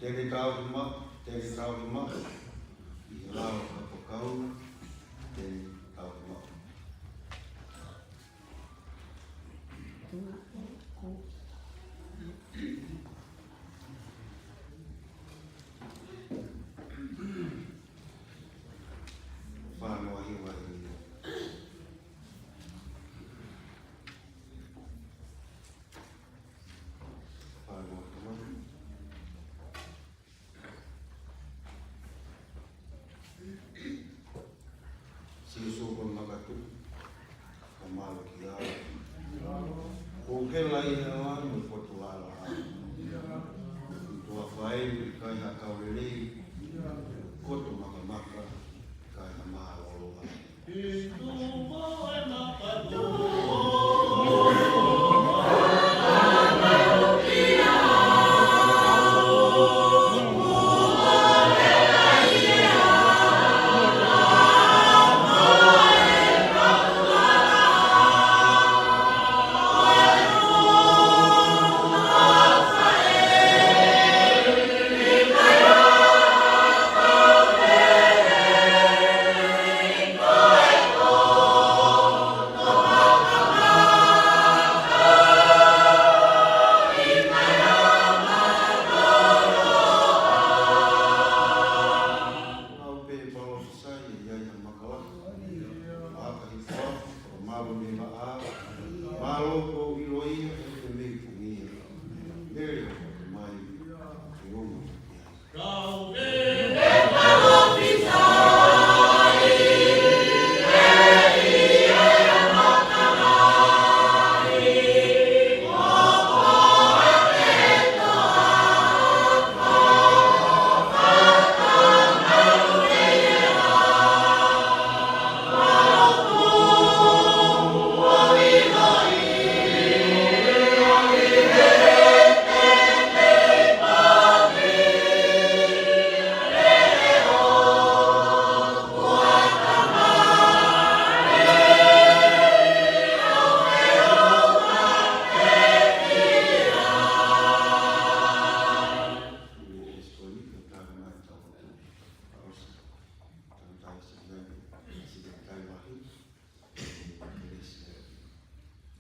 Te ne tauhi maʻu, te ne tauhi maʻu. ʻI he lalo kapakau, te ne tauhi maʻu. Fānau ʻi he vahe ni. Fānau ʻi he vahe ni. Sīsū ko e makatuʻu, ka mālō ki au. Ko e hela ʻi he langi mo e potu laʻā. Ko e tuʻa fai mo e kai ha kau lelei. Ko e makamaka, kai ha mālōlō. Au pē palōfisai ʻe ʻi ai ha makalafu. Aka i fua, ʻo malu me vaʻa. Mālō ko ʻilo ia, ʻe te mei pungia. Mele o mai, ʻe ono.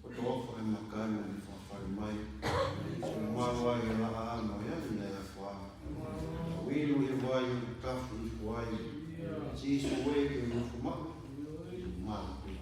Ko e toʻofa e makana ni fakafale mai. Ko e malu ai e laʻā mo e ani ʻa e afā. Uilu he vai, tafu i kuai. Sīsū ē ke nofo maʻu. Malu pē.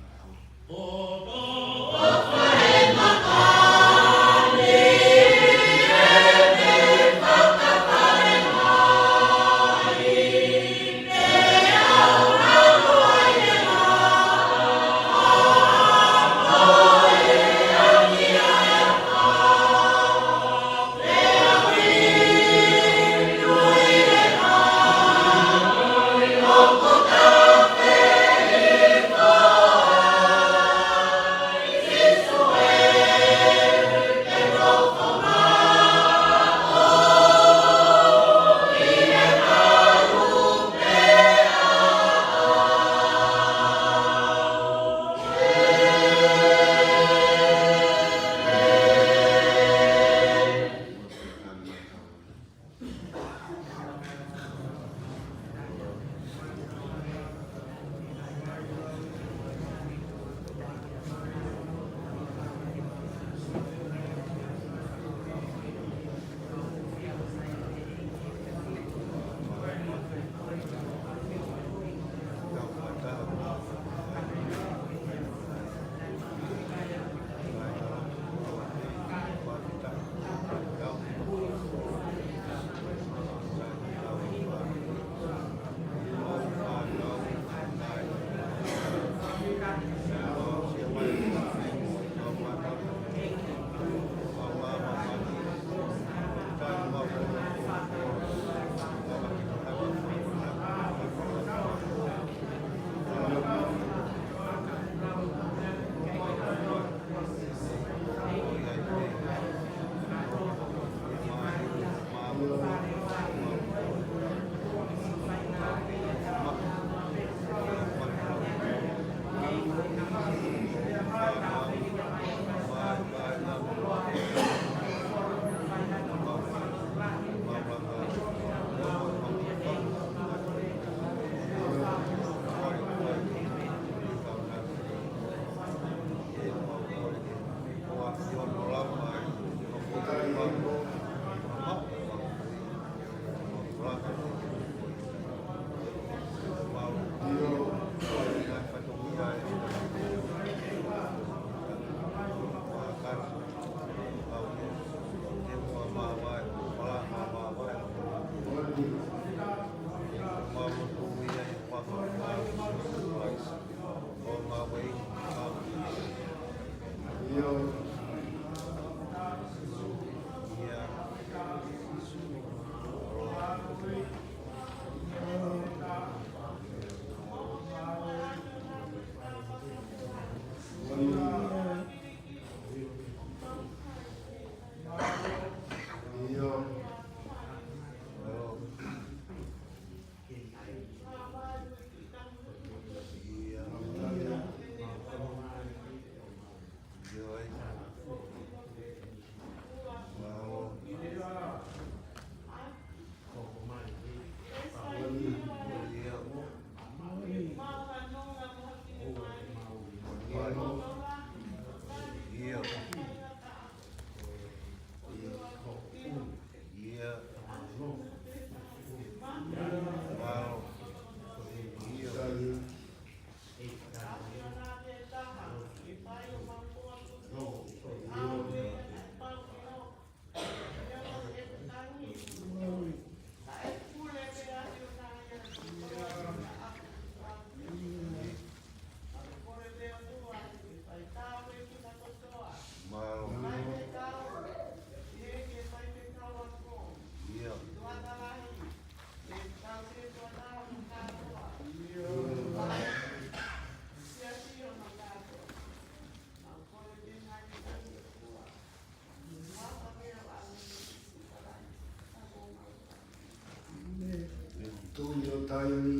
Tuʻi ʻo taimi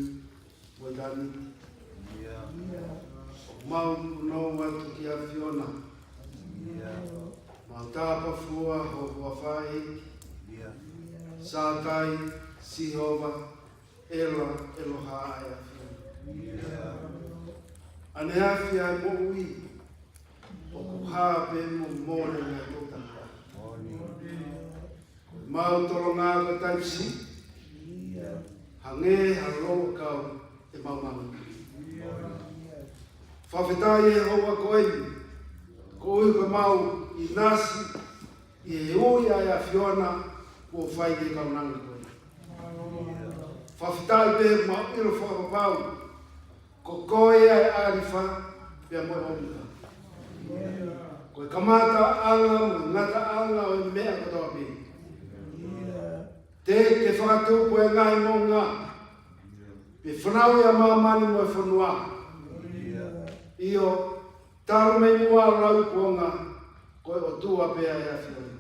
mo e ʻitāniti. ʻOku mau punou atu ki he ʻAfiona. Mau tāpafua ho huafa ʻEiki. Sātai, Sihova, ʻEla, ʻEloha ʻa e ʻAfiona. ʻAneafi ʻa e moʻui, ʻoku hā pē mo mole ʻa e tokanga. Mau tolonga ko e taimi siʻi, hangē ha lou ʻakau ʻemau maʻu. Fakafetaʻi ʻi he houa ko eni, koeʻuhi ko ʻemau ʻinasi ʻi he ui ʻa e ʻAfiona kuo fai ki he kaunanga ko eni. Fakafetaʻi pē ʻemau ʻilo fakapapau ko koe ʻa e ʻAlifa pea mo e ʻOmika. Ko e kamataʻanga mo e ngataʻanga ʻo e meʻa kotoa pē. Te ke fakatupu ʻa e ngaahi moʻunga, pea fanauʻi ʻa māmani mo e fonua. ʻIo, talu mei muʻa ʻo lauikuonga, ko e ʻOtua pē ʻa e ʻAfiona.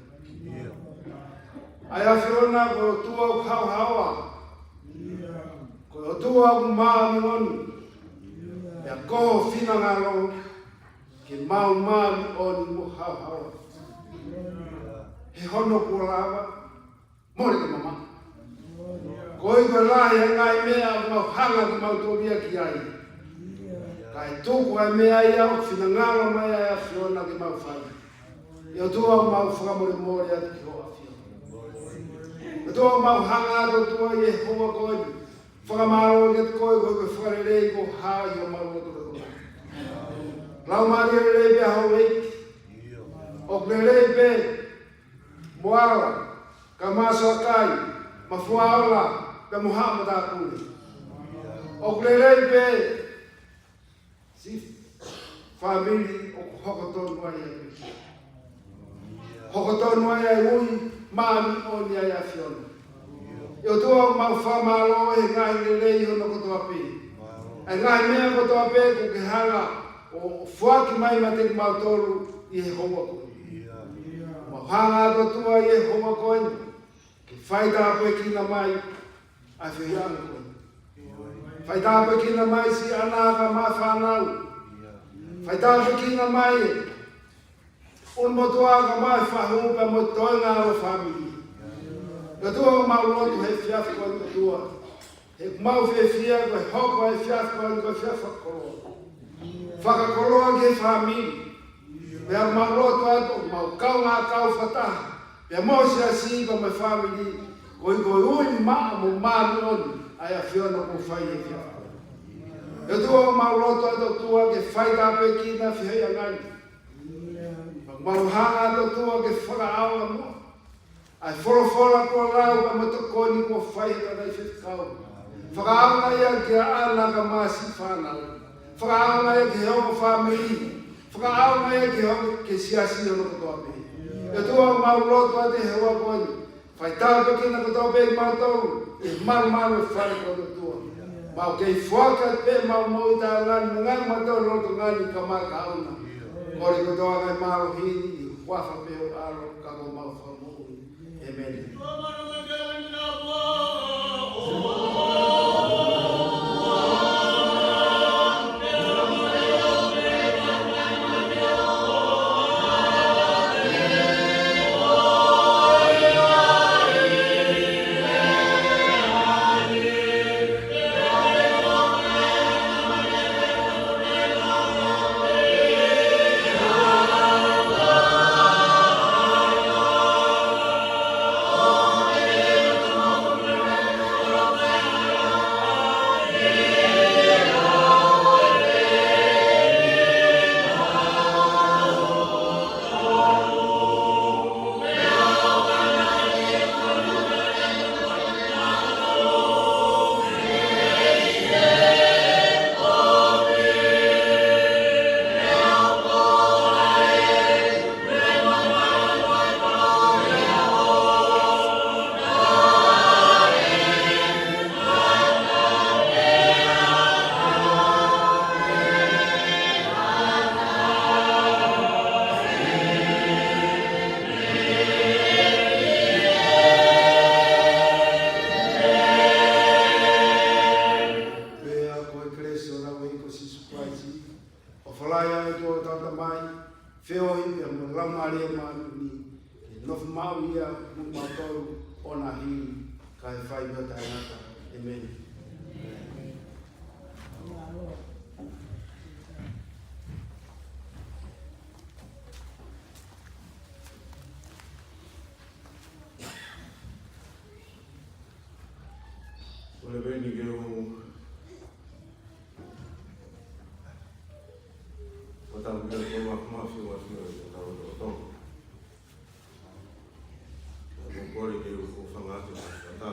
ʻA e ʻAfiona ko e ʻOtua ʻoku haohaoa. Ko e ʻOtua ʻoku māʻoniʻoni. Pea ko ho finangalo ke mau māʻoniʻoni mo haohaoa. He hono kuo lava, mole ke mamaʻo. Koeʻuhi ko e lahi ʻa e ngaahi meʻa ʻoku mau hanga ke mau tōlia ki ai. Kae tuku ʻa e meʻa ia ʻoku finangalo mai ʻa e ʻAfiona ke mau fai. ʻE ʻOtua, mau fakamolemole atu ki ho ʻAfio. ʻOtua, mau hanga atu, ʻOtua, ʻi he houa ko eni. Fakamālō kiate koe, ko e fakalelei kuo hā ʻi homau loto ko eni. Laumālie lelei pē ʻa houʻeiki. ʻOku lelei pē Moala, kae ʻumaʻā Soakai, Mafuaola, pea mo Haʻa Matāpule. ʻOku lelei pē Sifi, fāmili ʻoku hoko tonu ai ʻa e pekia. Hoko tonu ai ʻa e ui māʻoniʻoni ʻa e ʻAfiona. ʻE ʻOtua, ʻoku mau fakamālō he ngaahi lelei hono kotoa pē. ʻA e ngaahi meʻa kotoa pē kuo ke hanga ʻo foaki mai meiate kimautolu ʻi he houa ko eni. Mau hanga atu, ʻOtua, ʻi he houa ko eni ke faitāpuekina mai ʻa e feohiʻanga ko eni. Faitāpuekina mai siʻi ʻanakama, fānau. Faitāpuekina mai ʻa e ʻulumotuʻa kae ʻumaʻā e fahu pea mo e toenga ʻo e fāmili. ʻOtua, ʻoku mau lotu he efiafi ko eni, ʻOtua, he ʻoku mau fiefia ko e hoko ʻa e efiafi ko eni ko e efiafi fakakoloa. Fakakoloa ki he fāmili. Pea mau lotu atu, mau kaungā kau fakataha pea mo e siasi pea mo e fāmili, koeʻuhi ko e ui maʻa mo māʻoniʻoni ʻa e ʻAfiona kuo fai he efiafi ko eni. ʻOtua, ʻoku mau lotu atu, ʻOtua, ke faitāpuekina e feohiʻanga ni. Mau hanga atu, ʻOtua, ke fakaʻaongaʻi muʻa ʻa e folofola kuo lau pea mo e tokoni kuo fai ʻe he tangataʻeiki faifekau. Fakaʻaongaʻi ia ki he ʻanakama, siʻi fānau. Fakaʻaongaʻi ia ki he ongo fāmili. Fakaʻaongaʻi ia ki he ongo, ki he siasi hono kotoa pē. ʻOtua, ʻoku mau lotu atu he houa ko eni, faitāpuekina kotoa pē kimautolu ʻi he malumalu ʻo e fale ko eni, ʻOtua. Mau kei foaki atu pē ʻemau moʻui taʻengata ni mo e ngaahi meʻa ʻoku tau lolotonga ni kae ʻumaʻā e kahaʻu na. Kole kotoa e ngaahi mālohi ni ʻi he huafa pē ho ʻAlo ka ko homau Fakamoʻui. ʻĒmeni. Pea ko e kelesi ʻa hotau ʻEiki ko Sīsū Kalaisi, ʻofa lahi ʻa e ʻOtua ko e Tamai, feohi pea mo e Laumālie Māʻoniʻoni, ke nofo maʻu ia mo kimautolu ʻo na hili kae fai pē ʻo taʻengata. ʻĒmeni. Kole pē eni ke u ʻo tau pia ko ma ma fi wa fi wa tau tau tau. Ko kole ke u ko fanga atu ka ta.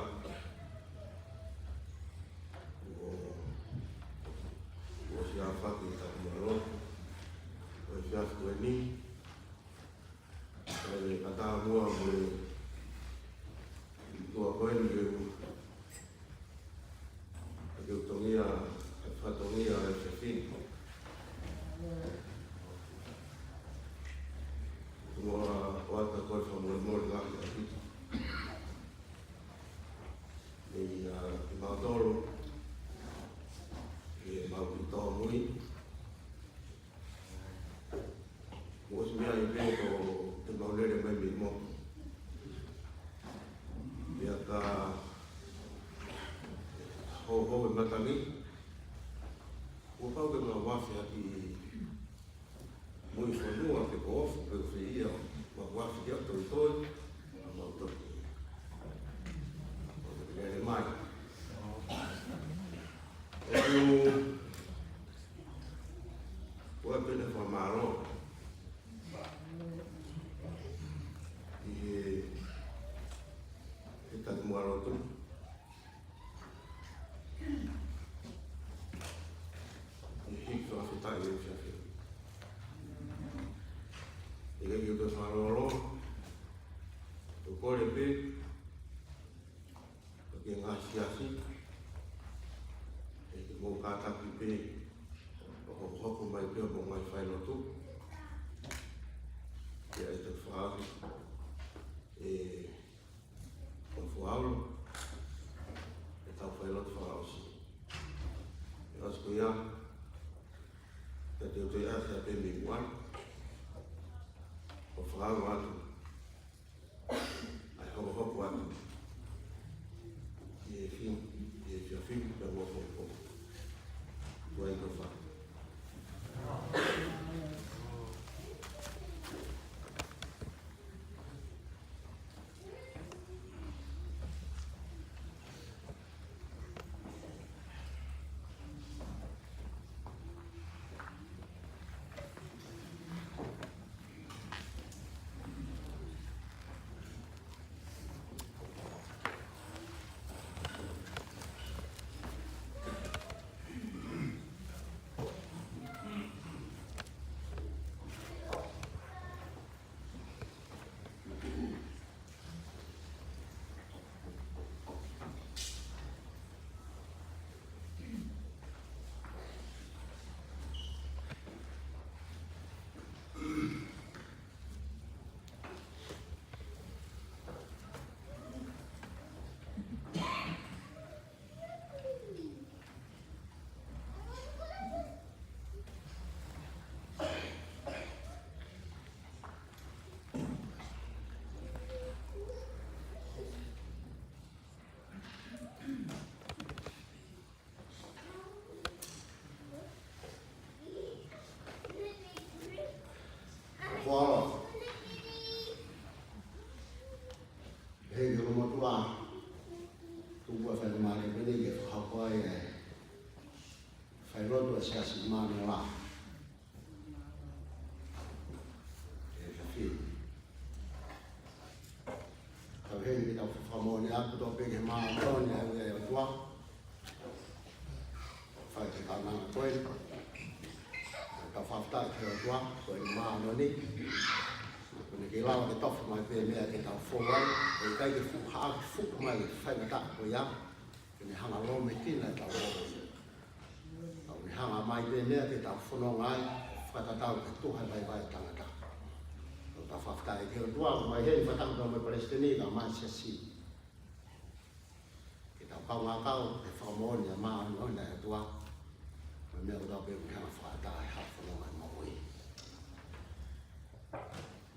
Ko ko si a fa ki ta ma lo. Ko si a ko ni. Ko e ka ta mua mo e tua ko eni ke u ke u tongia, ke fatongia e fefine. Tua o ata ko e fakamolemole lahi ʻaupito. Mei, ʻa, kimautolu, ʻi he mau ki tōmui. Mo si mea i pe ko te mau lele mai mei mo. Mea ka hou hou e matangi. Kuo pau ke mau afe ʻaki mo e fonua pe ko ofu pe ko fē ia, mau afe ki ʻapi toi toi, a mau toki. Mau toki lele mai. ʻOku ʻoatu ʻene fakamālō ʻi he, he takimuʻa lotu. ʻI he hiki fakafetaʻi ʻi he efiafi ni. Ke ke pē fakalolo, ʻo kole pē, ʻo ke ngaahi siasi, ʻe ke mou kātaki pē, ʻo hokohoko mai pē ʻo mou ngaahi failotu, ke ʻai te fai, ʻe, ʻo fuaolo, ʻe tau failotu fakaʻosi. ʻE ʻosi ko ia, ka te u toe ʻasi pē mei muʻa, ʻo fakaava atu, ʻai hokohoko atu, ʻi he efiafi, ʻi he efiafi, pea mo hokohoko. Tuai ko fa. Kuala. Hei, ke lomotua. Tuku ʻa e faingamālie ko eni ke fakahoko ai e failotu ʻa e Siasi Māʻoniʻoni. ʻE fiu. Tau heni ke tau fakamoʻoni atu kotoa pē ki he māʻoniʻoni ʻa e ʻOtua. Fai ke tau nanga koe. Tau fakafetaʻi ki he ʻOtua, ko e māʻoniʻoni. Ko ʻene kei lava ke tofa mai pē meʻa ke tau fou ai, ʻe ʻikai ke fuʻu haʻaki fuʻu mai faingataʻa ko ia. Ke ne hanga lōmekina ʻetau lōmekina. Tau ne hanga mai pē meʻa ke tau fononga ai, fakatatau ki he tuha vaivai ʻa e tangata. Tau fakafetaʻi ki he ʻOtua, mai heni fakataha mo e Palesiteni, kae ʻumaʻā e Siasi. Ke tau kaungā kau, ke fakamoʻoni ʻa e māʻoniʻoni ʻa e ʻOtua. Mo e meʻa kotoa pē ʻoku ne hanga fakaʻatā ʻi he fononga ʻi he moʻui.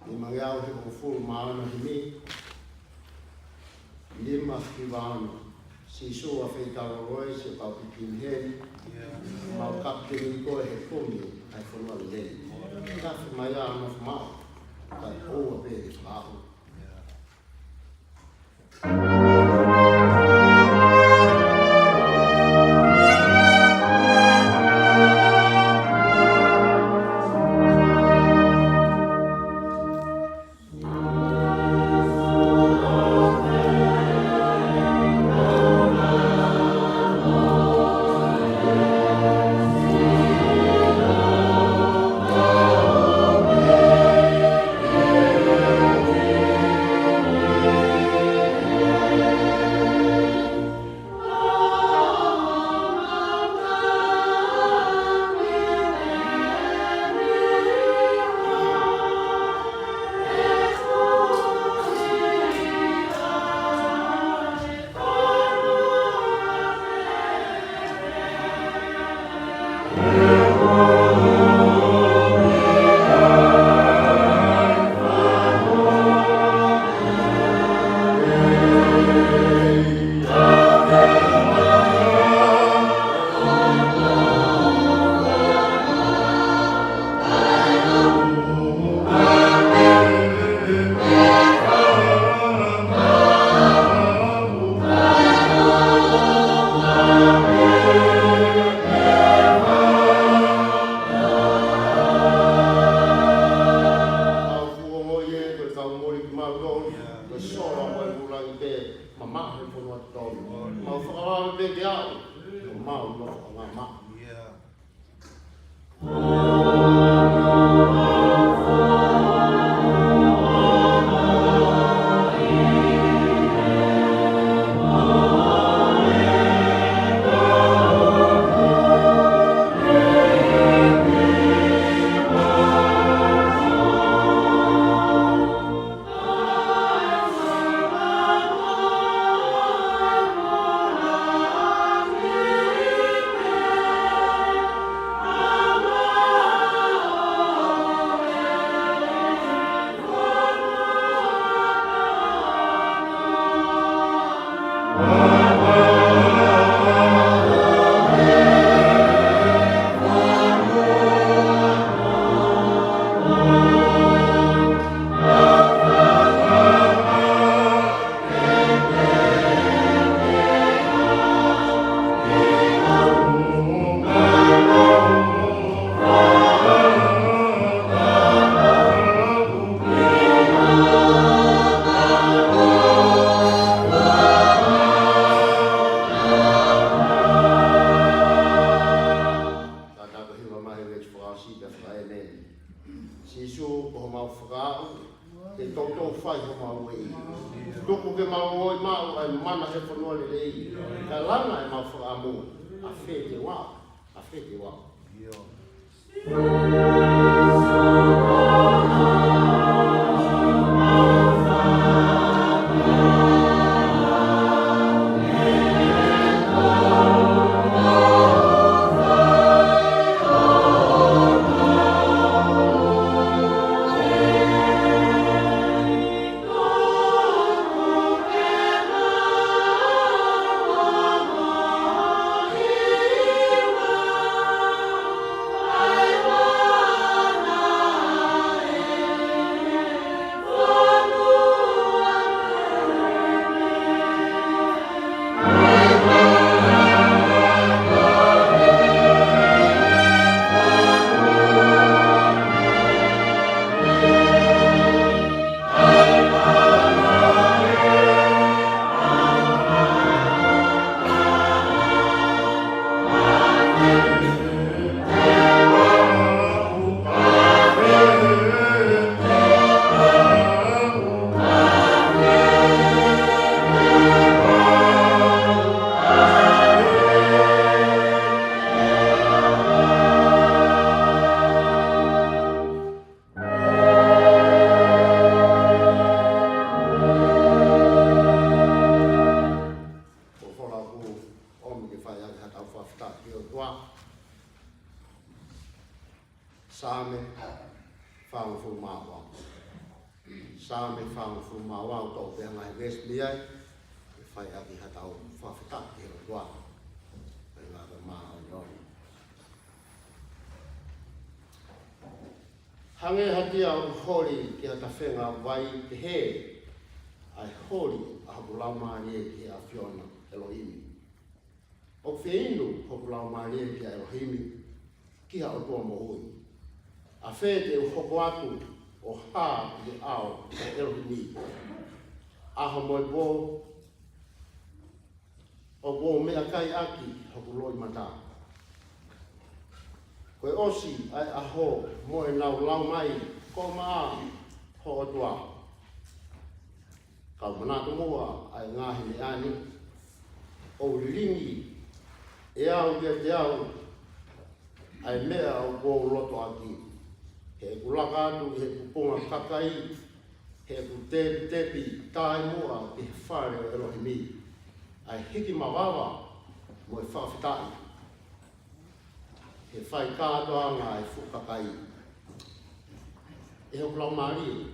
Nimangeau hivangofulu mā ono himi. Nima hiva ono. Sīsū ʻa e feitau loi, Sīsū kau pipini heni. Mau kapiteni koe he kumi ʻa e fonua lelei. Tafi mai ā nofo maʻu. Kae ʻoua pē ke fakaʻaho. Siʻi pea fakaʻēmeni. Sīsū ko homau fakaʻau, ke toutou fai homau ueʻi. Tuku ke mau ʻosi maʻu ʻa e mana ʻo e fonua lelei. Kae langa ʻemau fakaʻamu, ʻafē te u aʻu, ʻafē te u aʻu. Ko e folofola ʻoku ʻomi ke fai ʻaki haʻatau fakafetaʻi ki he ʻOtua. Saame fāngofulu mā ua. Saame fāngofulu mā ua, ʻoku tau pehē ʻa e ngaahi veesi mei ai, ke fai ʻaki haʻatau fakafetaʻi ki he ʻOtua. Ko e ngaahi māʻoniʻoni. Hangē ha tia ʻoku holi ki ha tafenga vai pehē, ʻa e holi ʻa hoku laumālie ki he ʻAfiona ʻElohimi. ʻOku feinu hoku laumālie kia ʻElohimi, ki ha ʻOtua moʻui. ʻAfē te u hoko atu ʻo hā ʻi he ʻao ʻo ʻElohimi. ʻAho mo e pō, ʻoku ou meʻakai ʻaki hoku loʻimata. Ko e ʻosi ʻa e ʻaho mo ʻenau lau mai, ko e maʻa ho ʻOtua. Kau manatu muʻa ʻa e ngaahi meʻa ni, ʻoku lilingi ʻe au kiate au ʻa e meʻa ʻoku ou loto ʻaki. Heʻeku laka atu ʻi he kupunga kakai, heʻeku tepitepi taʻemuʻa ki he fale ʻo ʻElohimi, ʻa e hiki mavava mo e fakafetaʻi. He fai kātoanga ʻa e fuʻu kakai. ʻE hoku laumālie,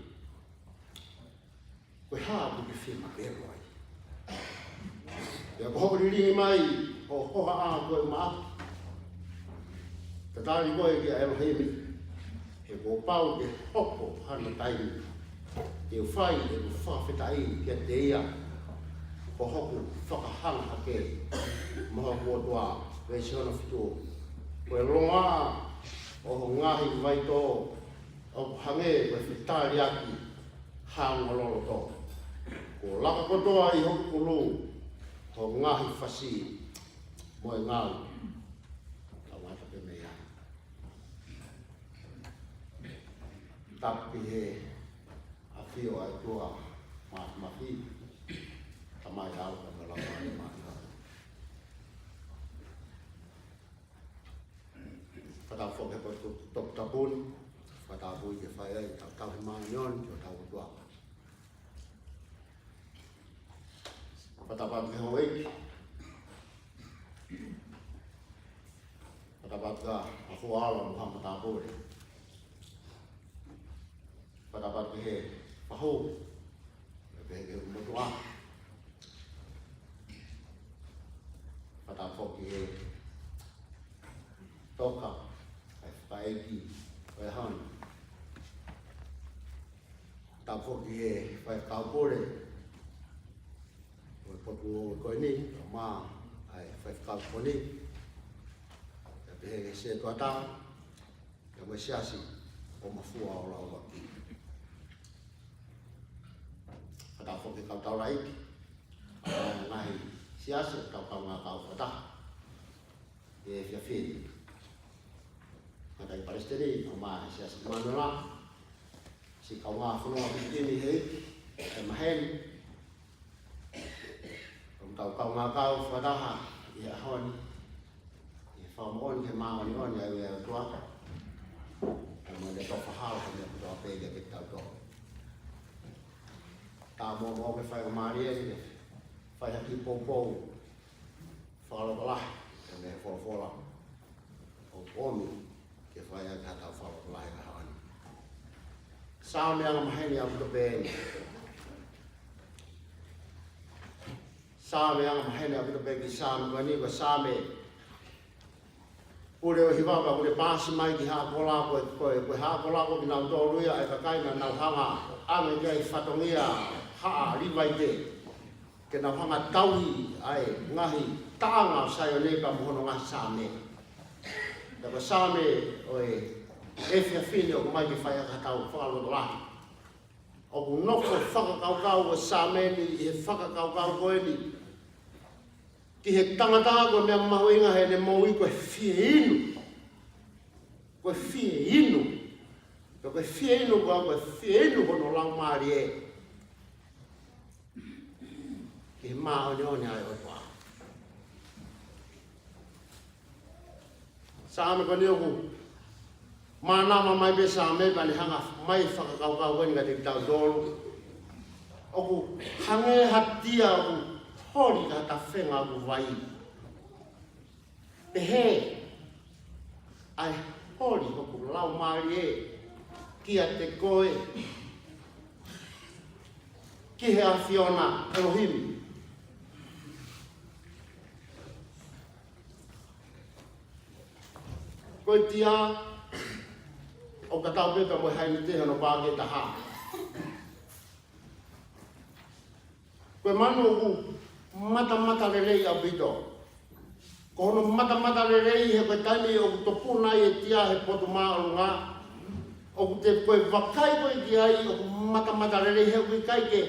ko e hā ʻoku ke fie maʻu ai? Pea ko hoʻo lilingi mai ʻo hohaʻa ko e maʻa. Tatali koe kia ʻElohimi, he kuo pau ke hoko hano taimi ke u fai ʻeku fakafetaʻi kiate ia, ko hoku fakahanga hake mo hoku ʻOtua. Veesi hono fitu. Ko e longoaʻa ʻo ho ngaahi vaitō ʻoku hangē ko e fetaliaki hango loloto. Kuo laka kotoa ʻi hoku kulu ho ngaahi fasi mo e ngāue. Tau ngata pē mei ai. Tapu ki he ʻafio ʻa e ʻOtua Māfimafi, Tamai, ʻAlo pea mo e Laumālie Māʻoniʻoni. Fakatapu foki ki he potu toputapu ni, fakatapu ke fai ai ʻetau tauhi māʻoniʻoni ki hotau ʻOtua. Fakatapu ki he houʻeiki. Fakatapu ki he ʻafio ʻa e ʻAlo mo Haʻa Matāpule. Fakatapu ki he fahu, pea pehē ki he motuʻa. Fakatapu ki he toka, ʻa e fakaʻeiki ʻo e ʻaho ni. Fakatapu ki he faifekau pule ʻo e potu ko eni, mo e faifekau ko eni. Pea pehē ki he setuata, pea mo e siasi ʻo Mafua ʻo Lauaki. Fakatapu ki he kau taulaʻeiki ʻa e ngaahi siasi, kau kaungā kau fakataha he efiafi ni. Ngaahi Palesiteni, ʻo mā he Siasi ʻImanuela, siʻi kaungā fononga pilikimi he ʻEiki, ʻe maheni. ʻOku tau kaungā kau fakataha ʻi he ʻaho ni, ʻi he fakamoʻoni ki he māʻoniʻoni ʻa e ʻOtua, ʻa e moʻoni ʻoku tau fakahā ʻa e meʻa kotoa pē kiate kitautolu. Tau mōmoʻo ke fai ʻa e mālie, ke fai ha kiʻi poupou fakalotolahi, ʻa e meʻa folofola ʻoku ʻomi ke fai ʻaki haʻatau fakalotolahi ʻi he ʻaho ni. Saame angamaheni ʻaupito pē eni. Saame angamaheni ʻaupito pē kiʻi Saame ko eni, ko e Saame pule ʻo e hiva, pea ʻoku ne paasi mai ki he hala ko ē, ko e, ko e hala ko ē kinautolu ia ʻa e kakai naʻa nau hanga ʻo ʻange ki ai e fatongia haʻa Līvai, ke nau hanga ʻo tauhi ʻa e ngaahi taʻanga ʻo Saione pea mo hono ngaahi saame. Pea ko e Saame ʻo e efiafi ni ʻoku ʻomai ke fai ʻaki haʻatau fakalotolahi. ʻOku nofo e fakakaukau ʻo e Saame ni ʻi he fakakaukau ko eni ki he tangata, ko e meʻa mahuʻinga heʻene moʻui ko e fieinu. Ko e fieinu. Ko e fieinu, ko e fieinu hono laumālie ki he māʻoniʻoni ʻa e ʻOtua. Saame ko eni ʻoku mānava mai pē Saame pea ne hanga mai fakakaukau ko eni kiate kitautolu. ʻOku hangē ha tia ʻoku holi ki ha tafenga ʻoku vai. Pehē ʻa e holi hoku laumālie kiate koe, ki he ʻAfiona ʻElohimi. Ko e tia ʻoku tatau pē pea mo e hainite hono pā ke taha. Ko e manu ʻoku matamata lelei ʻaupito. Ko hono matamata lelei he ko e taimi ʻoku topuna ai e tia he potu māʻolunga, ʻoku te ko e vakai ko ē ki ai ʻoku matamata lelei he ʻoku ʻikai ke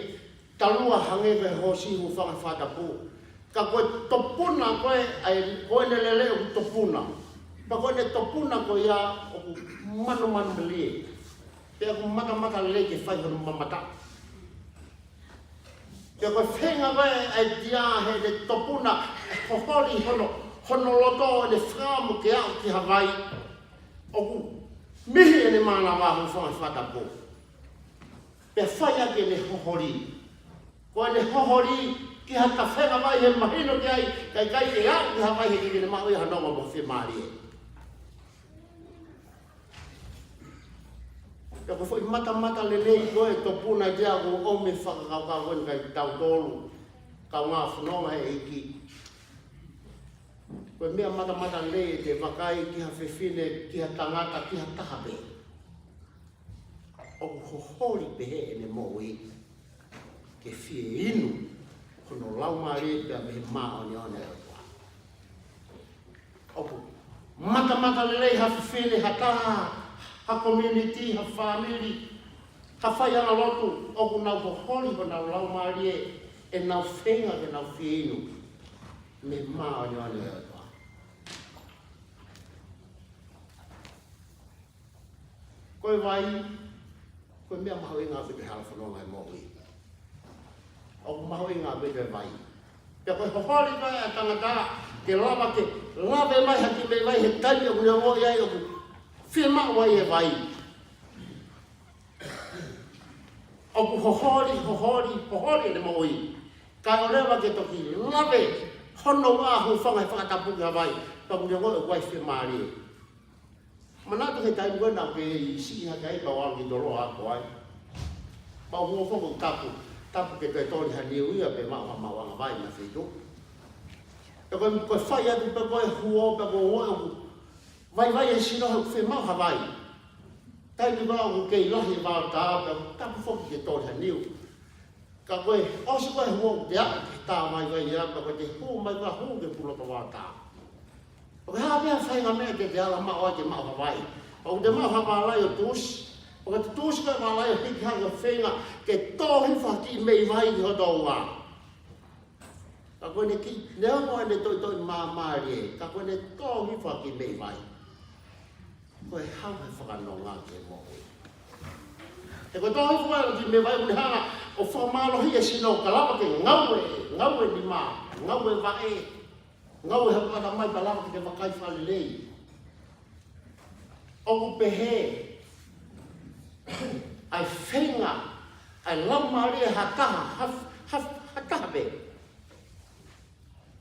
talua hangē ko e hoosi hūfanga he fakatapu. Ka ko e topuna ko ē, ʻa e, ko ʻene lele ʻoku topuna. Pea ko ʻene topuna ko ia ʻoku manumanumelie. Pea ʻoku matamata lelei ke fai hono mamata. Pea ko e feinga ko ē ʻa e tia heʻene topuna, hoholi hono, hono loto ʻene fakaʻamu ke aʻu ki ha vai, ʻoku mihi ʻene mānava hūfanga he fakatapu. Pea fai ʻaki ʻene hoholi. Ko ʻene hoholi ki ha tafenga vai he mahino ki ai, ka ʻikai ke aʻu ki ha vai he ʻikai ke ne maʻu ia hano ongo mo fiemālie. Pea ko e foʻi matamata lelei ko e topuna ʻa e tia ʻoku ʻomi e fakakaukau ko eni kiate kitautolu, kaungā fononga he ʻEiki. Ko e meʻa matamata lelei ʻete vakai ki ha fefine, ki ha tangata, ki ha taha pē ʻoku hoholi pehē ʻene moʻui ke fieinu hono laumālie pea mei he māʻoniʻoni ʻa e ʻOtua. ʻOku matamata lelei ha fefine, ha taha, ha community, ha fāmili, ha faiʻanga lotu, ʻoku nau hoholi honau laumālie ʻenau feinga ke nau fieinu mei he māʻoniʻoni ʻa e ʻOtua. Ko e vai, ko e meʻa mahuʻinga ʻaupito he hala fononga he moʻui. ʻOku mahuʻinga ʻaupito e vai. Pea ko e hoholi ko ē ʻa e tangata ke lava ke lave mai ha kiʻi meʻi vai he taimi ʻoku ne ongoʻi ai ʻoku fiemaʻu ai e vai. ʻOku hoholi, hoholi, hoholi ʻene moʻui. Kae ʻoua leva ke toki lave hono ʻā hūfanga he fakatapu ki ha vai, pea ʻoku ne ongoʻi ʻoku ʻi ai e fiemālie. Manatu ki he taimi ko ē naʻa ku kei siʻi hake ai, pea u ʻalu ki Toloa ʻo ako ai. Pea u hū foki ʻo tapu, tapu ke toe toli ha niu ia pe maʻu ha maʻuʻanga vai mei ha feituʻu. Pea ko e, ko e fai atu pē ko ē huo, pea ko e ongoʻi ʻoku vaivai e sino he ʻoku fiemaʻu ha vai. Taimi ko ē ʻoku kei lahi e vaotā, pea u tapu foki ke toli ha niu. Ka ko e ʻosi ko ē huo ʻoku te aʻu ki he tā vaivai ia, pea ko ʻete hū mai ko ē ʻo hū ki he pulotu vaotā. Pea ko e hā pē ha faʻahinga meʻa te te ala maʻu ai ke maʻu ha vai. Pea ʻoku te maʻu ha vālai ʻo tuʻusi. Pea ko ʻete tuʻusi ko ē e vālai ʻo hiki hake ʻo feinga ke tō hifo ha kiʻi meʻi vai ki hoto ua. Ka ko ʻene kiʻi, neongo ʻene toʻitoʻi māmālie, ka ko ʻene tō hifo ha kiʻi meʻi vai. Ko e hā e fakanonga ke moʻui? He ko e tō hifo ai ʻo e kiʻi meʻa ʻoku ne hanga ʻo fakamālohiʻi e sino ka lava ke ngaue, ngaue nima, ngaue vaʻe, ngaue ha ʻatamai ka lava ke ke vakai fakalelei. ʻOku pehē ʻa e feinga ʻa e laumālie ha taha, ha, ha, ha taha pē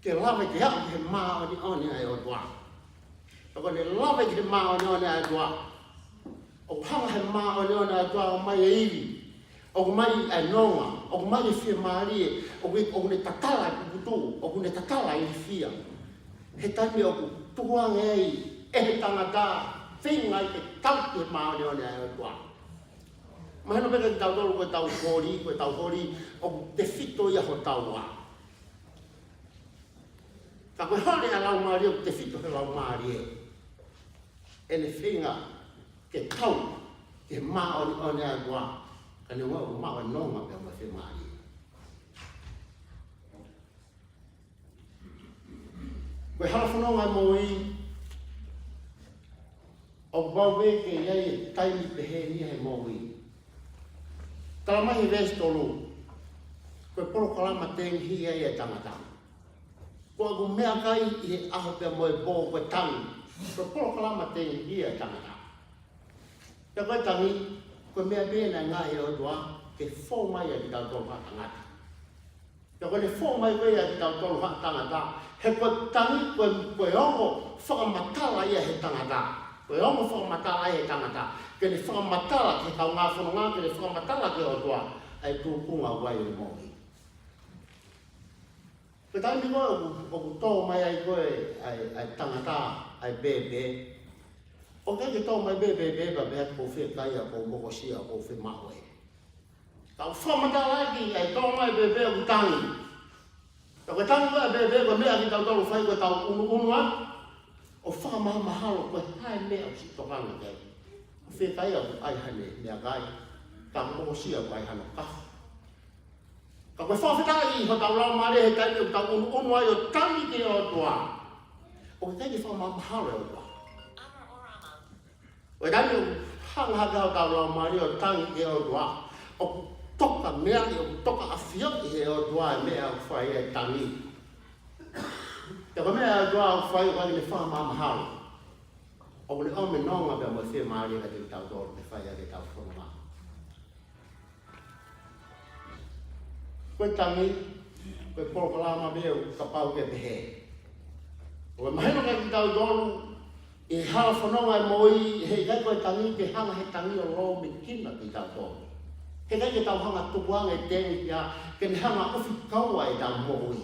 ke lava ke aʻu ki he māʻoniʻoni ʻa e ʻOtua. Ka ko ʻene lava ki he māʻoniʻoni ʻa e ʻOtua, ʻoku hanga he māʻoniʻoni ʻa e ʻOtua ʻo ʻomai e ivi, ʻoku ʻomai e nonga, ʻoku ʻomai e fiemālie, ʻoku, ʻoku ne tatala e puputuʻu, ʻoku ne tatala e ilifia. He taimi ʻoku tukuange ai ʻe he tangata feinga ai ke tau ki he māʻoniʻoni ʻa e ʻOtua. Mahino pē kiate kitautolu ko ʻetau holi, ko ʻetau holi ʻoku tefito ia hotau ʻā. Ka ko e holi ʻa e laumālie ʻoku tefito he laumālie. ʻEne feinga ke tau ki he māʻoniʻoni ʻa e ʻOtua, ka ne ʻoua ʻe maʻu e nonga pea mo e fiemālie. Ko e hala fononga e moʻui, ʻoku pau pē ke ʻi ai e taimi pehē ni he moʻui. Talamai he veesi tolu, ko e polokalama tengihia ia ʻa e tangata. Ko ʻeku meʻakai ʻi he ʻaho pea mo e pō ko e tangi. Ko e polokalama tengihia ʻa e tangata. Pea ko e tangi, ko e meʻa pē naʻe ngāueʻaki ʻe he ʻOtua ke fou mai ʻa kitautolu ha tangata. Pea ko ʻene fou mai ko ia ʻa kitautolu ha tangata, he ko e tangi, ko e, ko e ongo fakamatala ia he tangata. Ko e ongo fakamatala ia he tangata. Ke ne fakamatala ki he kaungā fononga, ke ne fakamatala ki he ʻOtua ʻa e tuʻunga ʻoku ʻi ai e moʻui. Ko e taimi ko ē ʻoku, ʻoku tō mai ai ko ē ʻa e, ʻa e tangata, ʻa e bēbē, ʻoku ʻikai ke tō mai pē bēbē pea pehē ʻoku ou fiekaia, ʻoku ou mokosia, ʻoku ou fiemaʻu ē. Ka ʻoku fakamatalaʻi ʻa e tō mai bēbē ʻoku tangi. Ka ko e tangi ko ē bēbē ko e meʻa kitautolu fai ko ʻetau ʻunuʻunu atu ʻo fakamahamahalo ko e hā e meʻa ʻoku siʻi tokanga ki ai. ʻOku fiekaia ʻoku ʻi ai haʻane meʻakai. Ka mokosia ʻoku ʻi ai hano kafu. Ka ko e fakafetaʻi hotau laumālie he taimi ʻoku tau ʻunuʻunu ai ʻo tangi ki he ʻOtua, ʻoku ʻikai ke fakamahamahalo e ʻOtua. Ko e taimi ʻoku hanga hake hotau laumālie ʻo tangi ki he ʻOtua, ʻoku toka meaʻi, ʻoku toka ʻafioʻi he ʻOtua e meʻa ʻoku fai e tangi. Pea ko e meʻa ʻa e ʻOtua ʻoku fai ʻoku ʻikai ke ne fakamahamahalo. ʻOku ne ʻomi e nonga pea mo e fiemālie kiate kitautolu ke fai ʻaki ʻetau fononga. Ko e tangi, ko e polokalama pē ʻoku kapau ke pehē. ʻOku mahino kiate kitautolu, ʻi he hala fononga e moʻui, he ʻikai ko e tangi ke hanga he tangi ʻo lōmekina kitautolu. He ʻikai ke tau hanga tukuange e tēniti ia ke ne hanga ʻo ʻofi kaua ʻetau moʻui.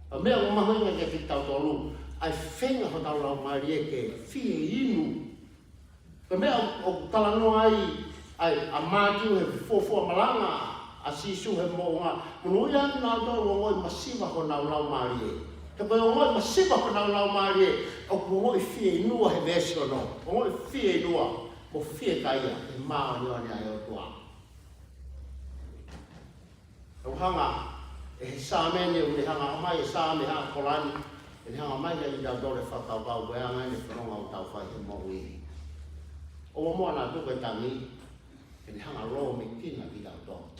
Ko e meʻa ʻoku mahuʻinga kiate kitautolu, ʻa e feinga hotau laumālie ke fie inu. Ko e meʻa ʻoku talanoa ai ʻa, ʻa Mātiu he fuofua malanga ʻa Sīsū he moʻunga. Monūʻia ʻa kinautolu ʻoku ongoʻi masiva honau laumālie. He ko e ongoʻi masiva honau laumālie, ʻoku ongoʻi fieinua he veesi ono. Ongoʻi fieinua mo fiekaia he māʻoniʻoni ʻa e ʻOtua. ʻOku hanga ʻe he Saame ni, ʻoku ne hanga ʻo ʻomai e Saame ʻa e Kolani, ʻe ne hanga ʻo ʻomai kiate kitautolu e fakakaukau ko e anga ʻene fononga ʻoku tau fai he moʻui. ʻOua muʻa naʻa tuku e tangi ke ne hanga ʻo lōmekina kitautolu.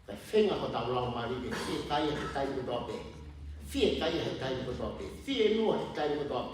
Kae feinga hotau laumālie ke fiekaia he taimi kotoa pē. Fiekaia he taimi kotoa pē. Fieinua he taimi kotoa pē.